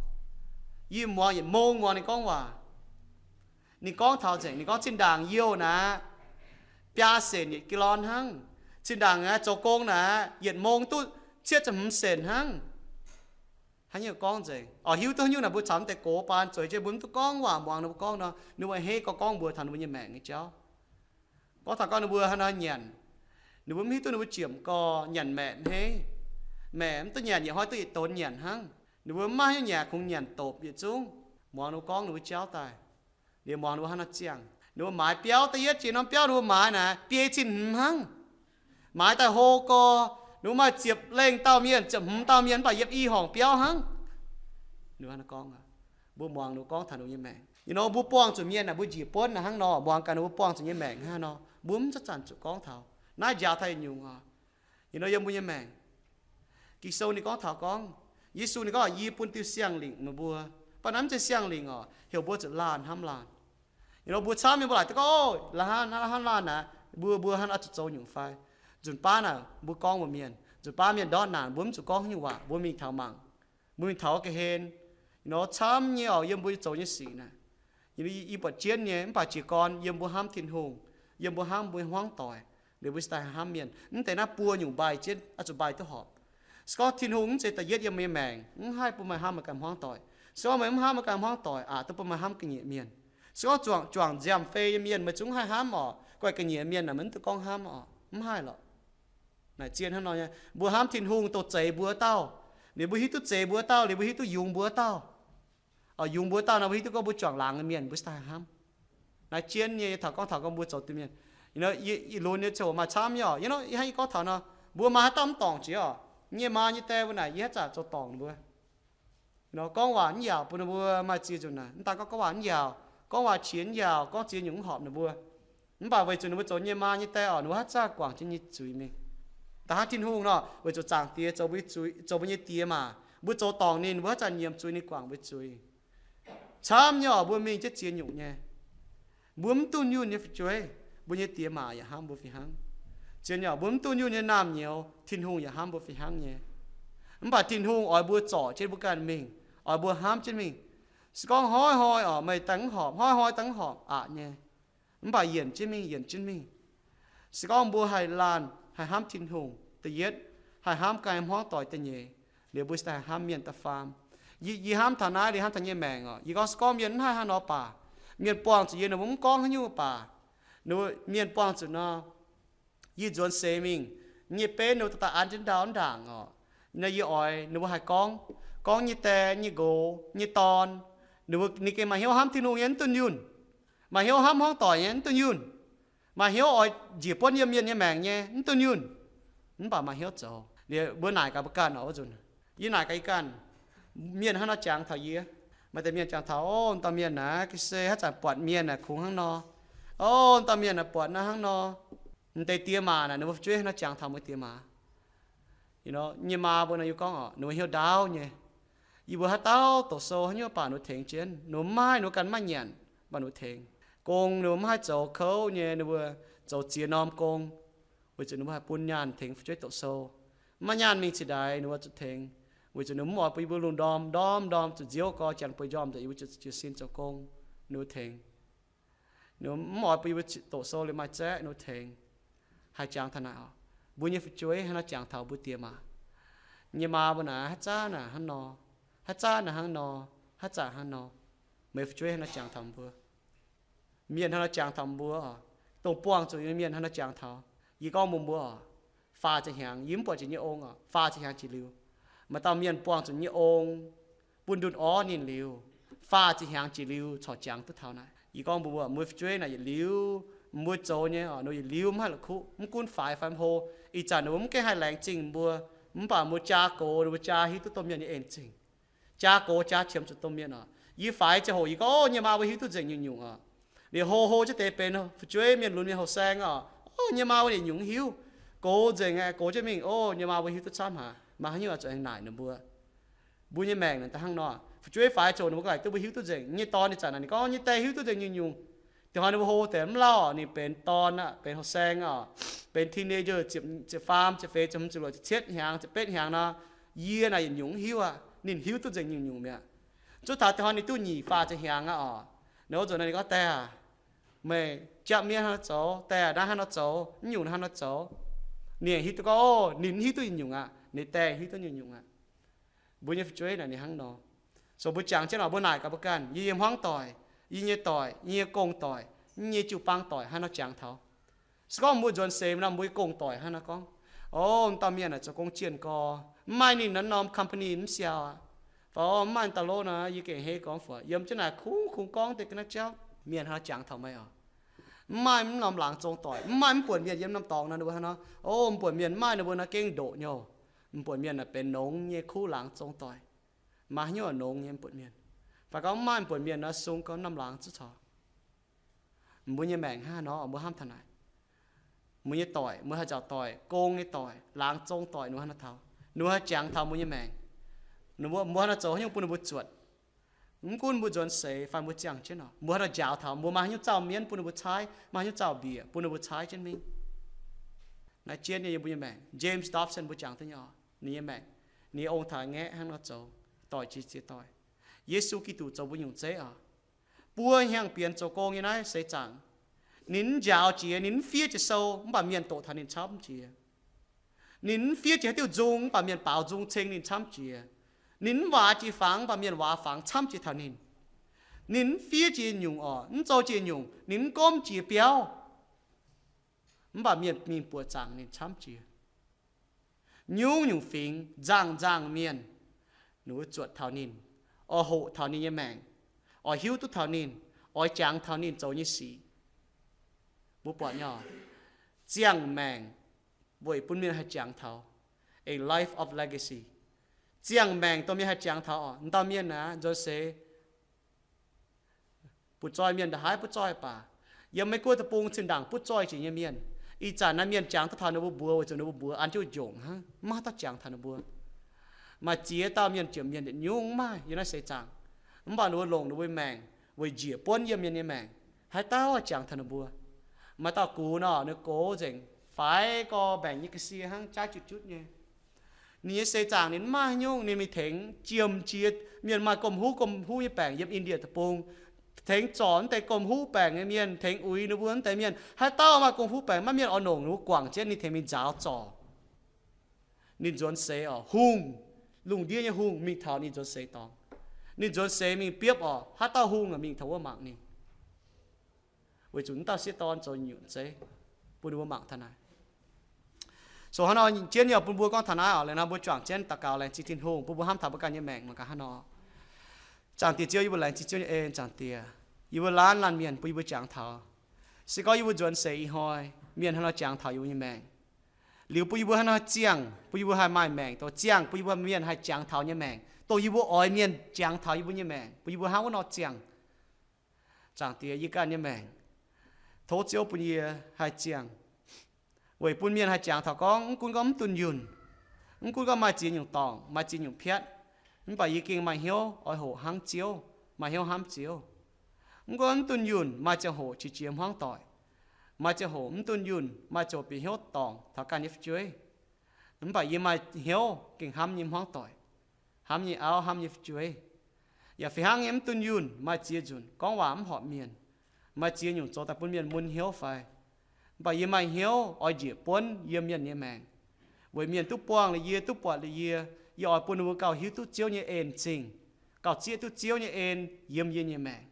yie muangx yietc mong muangx ninh gorngv waac. Ninh gorngv taux nzengc, ninh gorngv zinh ndaangc youh naaic, biaa senc yietc gallon hnangv. Zinh ndaangc naaiv zoux gong naaic, yietc mong duqv cietv ziepc hmz senc hnangv. Haaix nyungc gorngv nzengc. Oix hiuv duqv haaix nyungc naaic mbuo caux deix gox baan zueiz jienv, mbuo mv duqv gorngv waac muangx ninh mbuo gorngv nor, ninh mbuo hei gorngv gorngv mbuox taux ninh mbuo nyei maengc nyei jauv. Gorngv taux gorngv ninh mbuo hnangv nor nyanc, ninh mbuo mv hiuv duqv ninh mbuo jiemc gorx nyanc maeqc hmeiv. Maeqc mv duqv nyanc yietc hnoi duqv yietc donx nyanc hnangv. Ninh mbuo mv maaih haaix nyungc nyanc, kungx nyanc dopc yietc zungv. Muangx ninh mbuo gorngv ninh mbuo jauv daaih, liuz muangx ninh mbuo hnangv nor ziangh. Ninh mbuo maaiz biauv da'yietv jiex norm biauv ninh mbuo maaiz naaic biei cin hmz hnangv. Maaiz daaih hlo gorx, ninh mbuo maaih ziepc lengh dauh mienh, ziepc hmz dauh mienh mv baac yiem i horngc biauv hnangv. Ninh mbuo hnangv nor gorngv. Mbuo muangx ninh mbuo gorngv taux ninh mbuo nyei maengc. You know, mbuo buangh zuqc mienh naaic mbuo njiec buonv naaic hnangv nor, muangx gaax ninh mbuo buangh zuqc nyei maengc hnangv nor, mbuo mv zanc-zanc zuqc gorngv taux. Naaiv njaaux taux yietc nyungc oc. You know, yiem mbuo nyei maengc, Ging-Sou ninh gorngv taux gorngv, Yesu ninh gorngv, yie bun diuh siang-lingc meih mbuo. Mv baac naaiv mv zeiz siang-lingc oc, heuc mbuo zuqc laanh hnamv laanh. You know, mbuo camv nyei mbuo laaic duqv gorngv, o, laanh hnamv laanh naaic, mbuo, mbuo hnangv nor zuqc zoux nyungc fai? Nzunc baav naaic mbuo gorngv mbuox mienh, nzunc baav mienh ndortv naanc mbuo mv zuqc gorngv haaix nyungc waac, mbuo mingh taux mangc, mbuo mingh taux ga'hlen. You know, camv nyei oc, yiem mbuo zoux nyei sic naaic. You know, yie, yie buatc jienv nyei, mv baac jiez gorn yiem mbuo hnamv Tin-Hungh, yiem mbuo hnamv mbuo nyei hmuangv doic, liuz mbuo cingx daaih hnamv mienh. Mv deix naaiv buo nyungc mbaih jienv oix zuqc mbaih duqv horpc. Se gorngv Tin-Hungh mv zeiz da'yietv yiem meih nyei maengc, mv haih bun meih hnamv meih ganh hmuangv doic. Se gorngv meih mv hnamv meih ganh hmuangv doic, aqc duqv bun meih hnamv ga'nyiec mienh. Se gorngv juangc, juangc nziaamv-fei nyei mienh meih zungv mv haih hnamv oc. Guai ga'nyiec mienh naaic meih mv duqv gorngv hnamv oc, mv haih lorqc. Naaic zien hnangv nor nyei, mbuo hnamv Tin-Hungh dongh zeix mbuo dauh. Liuz mbuo hiuv duqv zeix mbuo dauh, liuz mbuo hiuv duqv yungz mbuo dauh. Oc, yungz mbuo dauh nor mbuo hiuv duqv gorngv mbuo juangc laangz nyei mienh mbuo cingx daaih hnamv. Naaiv jienv nyei, yie taux gorngv taux gorngv mbuo zoux duqv mienh. Yie lunx nyei ziangh hoc maaih camv nyei oc. Yie hnangv yie gorngv taux nor, mbuo maaih haaix dauh mv dorngc jiex oc. Yie nyei maa nyei die mbuo naaic, yie haaix zanc zoux dorngc ninh mbuo. Gorngv waac mv yaauc bun ninh mbuo maaih ziex nzunc naaic, mv daan gorngv, gorngv waac mv yaauc, gorngv waac qiex mv yaauc, gorngv ziex nyungc mv horpc ninh mbuo. Mv baac weic zuqc ninh mbuo zoux yie nyei maa nyei die oc, ninh mbuo haaix zanc guangc jienv yie nyei zuiz mingh. Da'hnangv Tin-Hungh nor, weic zuqc Zaangc Diex zoux mbuo nyei die maah, mbuo zoux dorngc ninh, mbuo haaix zanc nyiemc zuiz ninh guangc mbuo zuiz. Camv nyei oc, mbuo mingh jienv ziex nyungc nyei. Mbuo mv dunh yunh nyei fu'jueiv, mbuo nyei die maa yaac hnamv mbuo fih hnangv. Zien nyei oc, mbuo mv dunh yunh nyei naamh nyouz, Tin-Hungh yaac hnamv mbuo fih hnangv nyei. Mv baac Tin-Hungh oix mbuo zorc jienv mbuo ganh mingh, oix mbuo hnamv jienv mingh. Se gorngv hnoi-hnoi oc, meih daaih mv horpc, hnoi-hnoi daaih mv horpc aqc nyei. Mv baac yienc jienv mingh, yienc jienv mingh. Se gorngv mbuo haih laanh haih hnamv Tin-Hungh, da'yietv, haih hnamv ganh hmuangv doic da'nyeic, liuz mbuo cingx daaih haih hnamv mienh da'faam. Yie, yie hnamv taux naaiv, yie hnamv taux yie nyei maengc oc. Yie gorngv se gorngv mienh mv haih haaix nor baac, mienh buangh zuqc yie, ninh mbuo mv gorngv haaix nyungc baac, ninh mbuo, mienh buangh zuqc nor, yie nzuonx seix mingh, yie nyei benv ninh mbuo daaih an jienv ndau ndaangc oc. Nor yie oix ninh mbuo haih gorngv, gorngv nyei die, nyei nqox, nyei dorn, ninh mbuo, ninh gengh maaih hnyouv hnamv Tin-Hungh nyei, mv dunh yunh. Maaih hnyouv hnamv hmuangv doic nyei, mv dunh yunh. Maaih hnyouv oix njiec buonv yiem mienh nyei maengc nyei, mv dunh yunh. Mv baac maaih hnyouv zoux. Liuz mbuo naaic gaax mbuo ganh oc, wuov nzunc. Yie naaic gaax yie ganh. Mienh hnangv nor jangx taux yie. Maaih deix mienh jangx taux, o, dauh mienh naaic ga'sie haaix zanc buatc mienh naaic kungx hnangv nor. O, dauh mienh naaic buatc naaiv hnangv nor. M'deix die maa naaic, ninh mbuo fu'jueiv hnangv nor jangx taux mbuo die maa. Yie nyei maa mbuo nor, yie gorngv oc, ninh mbuo hnyouv ndaauv nyei. Yie mbuo haaix dauh doqc sou haaix nyungc baac ninh mbuo tengx jienv. Ninh mbuo mv maaih, ninh mbuo ganh mv maaih nyanc, mv baac ninh mbuo tengx. Gong ninh mbuo mv haih zoux kouv nyei, ninh mbuo zoux ziex norm gong, weic zuqc ninh mbuo haih bun nyaanh tengx fu'jueiv doqc sou. Mv maaih nyaanh mingh cingx daaih ninh mbuo zuqc tengx, weic zuqc ninh mbuo mv oix bun yie mbuo lungh ndorm ndorm ndorm zuqc nziouv gorx, janx bueix njormh nzengc, yie mbuo zuqc jiez sin zoux gong, ninh mbuo tengx. Ninh mbuo mv oix bun yie mbuo doqc sou liuz maaih zaeqv, ninh mbuo tengx. Haih jangx taux naaic oc. Mbuo nyei fu'jueiv hnangv nor jangx taux mbuo die maa. Nyei maa mbuo naaic, haaix zanc naaic hnangv nor, haaix zanc naaic hnangv nor, haaix zanc hnangv nor. Meih fu'jueiv hnangv nor jangx taux mbuo. Mienh hnangv nor jangx taux mbuo oc. Dongh buangh zuqc nyei mienh hnangv nor jangx taux. Yie gorngv mbuox mbuo oc, faah ziepc hnyangx, yie mv buatc jiex nyei ong oc, faah ziepc hnyangx jiex liuz, maaih dauh mienh buangh zuqc nyei ong, bun ndunh orv ninh liuz, faah ziepc hnyangx jiex liuz corc jangx duqv taux naaic. Yie gorngv mbuox mbuo, mbuo fu'jueiv naaic yietc liuz, mbuo zoux nyei oc, ninh yietc liuz mv haih la'kuqv, mv gunv faix fai hlo. Ih zanc ninh mbuo mv gaengh haih laengz zingh mbuo, mv baac mbuo jaa gox, ninh mbuo jaa hiuv duqv domh mienh nyei en zingh. Jaa gox jaa qiemx zuqc domh mienh oc. Yie faix ziangh hoc yie gorngv, o, nyei maa mbuo hiuv duqv nzengc nyungc-nyungc oc. Liuz hlo hlo jienv deix benx fu'jueiv mienh lunx mienh houh saeng oc. O, nyei maa mbuo yietc nyungc hiuv. Gox nzengc aeqv, gox jienv mingh, o, nyei maa mbuo hiuv duqv camv haic, maaih haaix nyungc oix zuqc aengx naaic ninh mbuo. Mbuo nyei maengc naaic da'hnangv nor, fu'jueiv faix ziangh hoc ninh mbuo ganh duqv mbuo hiuv duqv nzengc. Nyei dorn ninh zanc naaic ninh gorngv nyei die hiuv duqv nzengc nyungc-nyungc. Da'hoi ninh mbuo hlo deix mv lauh, ninh benx dorn aqv, benx houh saeng oc, benx teenager, ziepc, ziepc faam, ziepc feix, ziepc hmz, ziepc luoqc, ziepc cietv hnyangx, ziepc betv hnyangx nor, yie naaic yietc nyungc hiuv aqv. Ninh hiuv duqv nzengc nyungc-nyungc mi'aqv. Zuov taux da'hoi ninh duqv nyic faah ziepc hnyangx aqv oc. Ninh wuov nzunc naaiv ninh gorngv, die aac, meih jatv mienh hnangv nor zoux, die aac, naaiv hnangv nor zoux, mv nyungc hnangv nor zoux. Ninh hiuv duqv gorngv, o, ninh mv hiuv duqv yietc nyungc aqv, ninh die hiuv duqv nyungc-nyungc aqv. Mbuo nyei fu'jueiv naaic ninh hnangv nor. So mbuo jangx jienv oc, mbuo naaic gaax mbuo ganh, yie nyei hmuangv doic, yie nyei doic, yie nyei gong-doic, yie nyei jiu-baang doic hnangv nor jangx taux. Se gorngv mbuo nzuonx seix nor, mbuo nyei gong-doic hnangv nor gorngv, o, dauh mienh naaic zoux gong jienh gorx, mv maaih ninh naaiv norm company mv siau aqv. Fai, o, mv maaih dauh lov nor, yie gengh hei gorngv fuoqc, yiem jienv naaic kungx kungx gorngv deix ga'naaiv jauv. Mienh hnangv nor jangx taux meih oc. Mv maaih mv norm laangz zong doic, mv maaih mv buonc mienh yiem norm dorngx nor, ninh mbuo hnangv nor, o, mv buonc mienh, mv maaih, ninh mbuo nor gengh ndoqc nyouh. Mv buonc mienh naaic benx nongx nyei kuv laangz zong doic. Maaih haaix nyungc nongx nyei mv buonc mienh. Fai gorngv mv maaih mv buonc mienh nor, sung gorngv norm laangz zuqc corc. Mbuo nyei maengc hnangv nor, mbuo hnamv taux naaic, mbuo nyei doic, mbuo haih nzaaux doic, gong nyei doic, laangz zong doic, ninh mbuo hnangv nor taux, ninh mbuo haih jangx taux mbuo nyei maengc. Ninh mbuo, mbuo hnangv nor zoux haaix nyungc bun ninh mbuo zuotc. Mv gunv mbuo nzuonx seix fai mbuo ziangh jienv oc, mbuo hnangv nor njaaux taux, mbuo maaih haaix nyungc zauh mienv bun ninh mbuo caaiv, maaih haaix nyungc zauh mbiec bun ninh mbuo caaiv jienv mingh. Naaiv jienv nyei yie mbuo nyei maengc, James Dobson mbuo jangx duqv nyei oc, ninh nyei maengc, ninh nyei ong-taaix-ngaeqv hnangv nor zoux, doic jiex ziex doic. Yesu Giduc zoux mbuo nyungc zeiv oc. Buo hnyangx-bienx zoux gong nyei naaiv seix zaangc, ninh mv njaaux jiex, ninh mv fiev jiex sou, mv baac mienh doqc taux ninh camv jiex. Ninh mv fiev jiex haaix diuh nzung, mv baac mienh baaux nzung ceng ninh camv jiex. Ninh mv waac jiex fangx, mv baac mienh waac fangx camv jiex taux ninh. Ninh mv fiev jiex nyungc oc, mv zoux jiex nyungc, ninh mv gomv jiex biauv, mv baac mienh mingh buoqc zaangc ninh camv jiex. Nyungc-nyungc fingx, nzangc-nzangc mienh, ninh mbuo zuotc taux ninh, oix hoqc taux ninh nyei maengc, oix hiuv duqv taux ninh, oix jangx taux ninh zoux nyei sic. Mbuo buatc nyei, ziangh maengc weic bun mienh haih jangx taux, a life of legacy. Ziangh maengc dongh mienh haih jangx taux oc. Dauh mienh aeqv, nzuonx seix butv-zoih mienh ndongc haaix butv-zoih baac, yiem Meiv Guoqv deic-bung zinh ndaangc butv-zoih jiex nyei mienh, ih zanc naaiv mienh jangx duqv taux ninh mbuo mbuox weic zuqc ninh mbuo mbuox an jienv njongc hnangv, maiv maaih dauh jangx taux ninh mbuo. Maaih ziex dauh mienh jomc mienh yietc nyungc maaih yiem naaiv seix zaangc, mv baac ninh mbuo longc ninh mbuo maengc weic njiec buonv yiem mienh nyei maengc, haaix dauh jangx taux ninh mbuo. Maaih dauh gux nor, ninh gox nzengc, faix gorx mbaengc nyei ga'sie hnangv, jaaiv jutv jutv nyei. Ninh nyei seix zaangc ninh maiv maaih haaix nyungc ninh mingh tengx jiem jiex mienh maaih gomh huv gomh huv nyei baengc yiem India deic-bung, tengx zorc naaiv deix gomh huv baengc nyei mienh, tengx uix ninh mbuo naaiv deix mienh. Haaix dauh maaih gomh huv baengc maiv mienh oix longc ninh mbuo guangc jienv ninh tengx mingh nzaaux zorc. Ninh nzuonx seix oc, hungh, lungh ndiev nyei hungh mingh taux ninh nzuonx seix dorngx. Ninh nzuonx seix mingh biopv oc, haaix dauh hungh mingh taux wuov mangc ninh. Weic zuqc naaiv dauh sieqv dorn zoux nyungc zeiv bun ninh mbuo mangc taux naaiv. So hnangv nor jienv yaac bun mbuo gorngv taux naaiv oc, laengz nor mbuo juangc jienv daux gaux laengz zingh Tin-Hungh bun mbuo hnamv taux mbuo ganh nyei maengc mangc gaax hnangv nor. Zaangc Diex Ziouv, yie mbuo laengz zingh Ziouv nyei en, Zaangc Diex. Yie mbuo laanh laanh mienh bun yie mbuo jangx taux. Se gorngv yie mbuo nzuonx seix ih hnoi, mienh hnangv nor jangx taux yie mbuo nyei maengc, liuz bun yie mbuo hnangv nor ziangh, bun yie mbuo haih maaih maengc, dongh ziangh bun yie mbuo mienh haih jangx taux nyei maengc, dongh yie mbuo oix mienh jangx taux yie mbuo nyei maengc, bun yie mbuo hnangv wuov nor ziangh. Zaangc Diex, yie ganh nyei maengc, tov Ziouv bun yie haih ziangh, weic bun mienh haih jangx taux gorngv mv gunv gorngv mv dunh yunh, mv gunv gorngv maaih ziex nyungc dorngc, maaih ziex nyungc piatv, mv baac yie gengh maaih hnyouv oix hoqc hnangv Ziouv, maaih hnyouv hnamv Ziouv. Mv gunv mv dunh yunh, maaih ziangh hoc qiex jiez hmuangv doic, maaih ziangh hoc mv dunh yunh, maaih ziangh hoc bieqc hnyouv dorngc taux ganh nyei fu'jueiv. Mv baac yie maaih hnyouv gengh hnamv nyei hmuangv doic, hnamv nyei auv, hnamv nyei fu'jueiv. Yaac fih hnangv nyei mv dunh yunh, maaih ziex nzunc gorngv waac mv horpc mienh, maaih ziex nyungc zoux daaih bun mienh mun hnyouv fai. Mv baac yie maaih hnyouv oix njiec buonv yiem mienh nyei maengc, weic mienh duqv buangh liuz yie, duqv buatc liuz yie. Yie oix bun ninh mbuo gauh hiuv duqv Ziouv nyei en zingh, gauh zieqv duqv Ziouv nyei en yiem yie nyei maengc.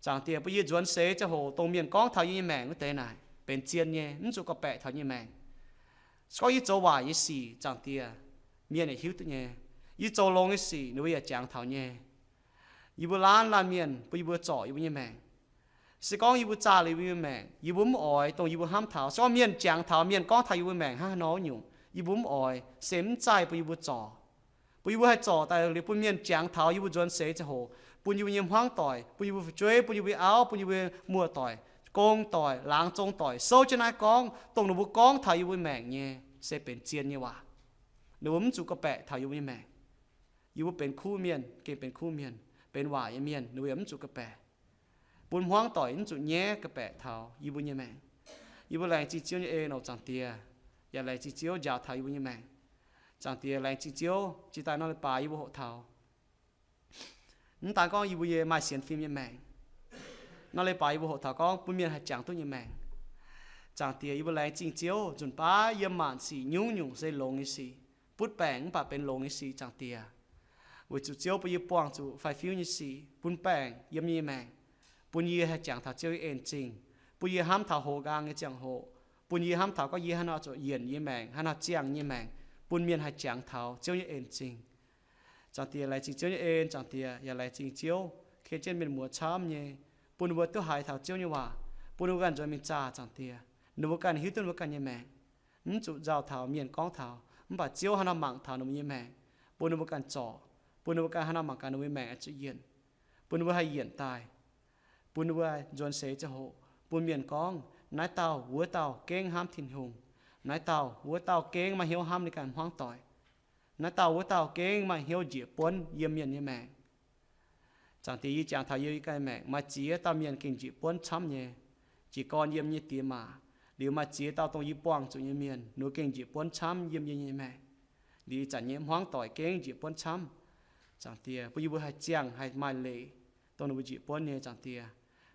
Zaangc Diex, bun yie nzuonx seix ziangh hoc dongh mienh gorngv taux yie nyei maengc wuov deix naaic benx zien nyei, mv zuqc gorngv-baeqc taux yie nyei maengc. Se gorngv yie zoux waaic nyei sic, Zaangc Diex, mienh yaac hiuv duqv nyei. Yie zoux longx nyei sic, ninh mbuo yaac jangx taux nyei. Yie mbuo laanh laanh mienh bun yie mbuo zorc yie mbuo nyei maengc. Se gorngv yie mbuo zaah liuz yie mbuo nyei maengc, yie mbuo mv oix dongh yie mbuo hnamv taux. Se gorngv mienh jangx taux, mienh gorngv taux yie mbuo maengc hnangv haaix nor nyungc, yie mbuo mv oix, se mv zeiz bun yie mbuo zorc. Bun yie mbuo haih zorc daaih liuz bun mienh jangx taux yie mbuo nzuonx seix ziangh hoc, bun yie mbuo nyei hmuangv doic, bun yie mbuo fu'jueiv, bun yie mbuo auv, bun yie mbuo muoz-doic, gong doic, laangz zong doic souv jienv naaiv gorngv, dongh ninh mbuo gorngv taux yie mbuo maengc nyei se benx zien nyei waac. Ninh mbuo mv zuqc gorngv-baeqc taux yie mbuo nyei maengc. Yie mbuo benx kuv mienh gengh benx kuv mienh, benx waaic nyei mienh ninh mbuo yaac mv zuqc gorngv-baeqc. Bun hmuangv doic mv zuqc nyaiv gorngv-baeqc taux yie mbuo nyei maengc. Yie mbuo laengz zingh Ziouv nyei en oc, Zaangc Diex, yaac laengz zingh Ziouv njaaux taux yie mbuo nyei maengc. Zaangc Diex, laengz zingh Ziouv jiex daaih nor leiz-baaix yie mbuo hoqc taux, mv daan gorngv yie mbuo nyei maaih sienx fim nyei maengc, nor leiz-baaix yie mbuo hoqc taux gorngv bun mienh haih jangx duqv nyei maengc. Zaangc Diex, yie mbuo laengz zingh Ziouv nzunc baav yiem maanc sic nyungc-nyungc se longx nyei sic, butv baengc mv baac benx longx nyei sic, Zaangc Diex. Weic zuqc Ziouv bun yie buangh zuqc fai fiuv nyei sic bun baengc yiem yie nyei maengc, bun yie haih jangx taux Ziouv nyei en zingh, bun yie hnamv taux hoqc nqaang nyei ziangh hoc, bun yie hnamv taux gorngv yie haaix nor zuqc yienc yie nyei maengc, haaix nor ziangh yie nyei maengc, bun mienh haih jangx taux Ziouv nyei en zingh. Zaangc Diex, laengz zingh Ziouv nyei en, Zaangc Diex, yaac laengz zingh Ziouv ken jienv mienh muoz camv nyei, bun ninh mbuo duqv haiz taux Ziouv nyei waac, bun ninh mbuo ganh nzuonx mingh zaah, Zaangc Diex, ninh mbuo ganh hiuv duqv ninh mbuo ganh nyei maengc. Mv zuqc nzauh taux mienh gorngv taux, mv baac Ziouv haaix nor mangc taux ninh mbuo nyei maengc, bun ninh mbuo ganh zorc, bun ninh mbuo ganh haaix nor mangc gaax ninh mbuo nyei maengc oix zuqc yienc, bun ninh mbuo haih yienc daaih, bun ninh mbuo nzuonx seix ziangh hoc bun mienh gorngv, naaiv dauh wuov dauh gengh hnamv Tin-Hungh, naaiv dauh wuov dauh gengh maaih hnyouv hnamv ninh ganh hmuangv doic, naaiv dauh wuov dauh gengh maaih hnyouv njiec buonv yiem mienh nyei maengc. Zaangc Diex, yie jangx taux yie ganh maengc maaih ziex dauh mienh gengh njiec buonv camv nyei. Jiez gorn yiem nyei diex maac, liuz maaih ziex dauh dongh yie buangh zuqc nyei mienh, ninh mbuo gengh njiec buonv camv yiem yie nyei maengc. Liuz ih zanc nyei hmuangv doic gengh njiec buonv camv. Zaangc Diex, bun yie mbuo haih ziangh haih maaih leic dongh ninh mbuo njiec buonv nyei, Zaangc Diex.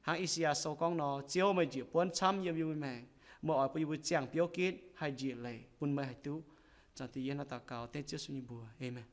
Hnangv I^saa^yaa Sou gorngv nor, Ziouv, meih njiec buonv camv yiem yie mbuo maengc. Meih oix bun yie mbuo ziangh biouv gitv haih njiec leic bun meih haih duqv. Zaangc Diex, yie hnangv naaiv daux gaux dengv Ziouv Yesu nyei mbuox. Aamen.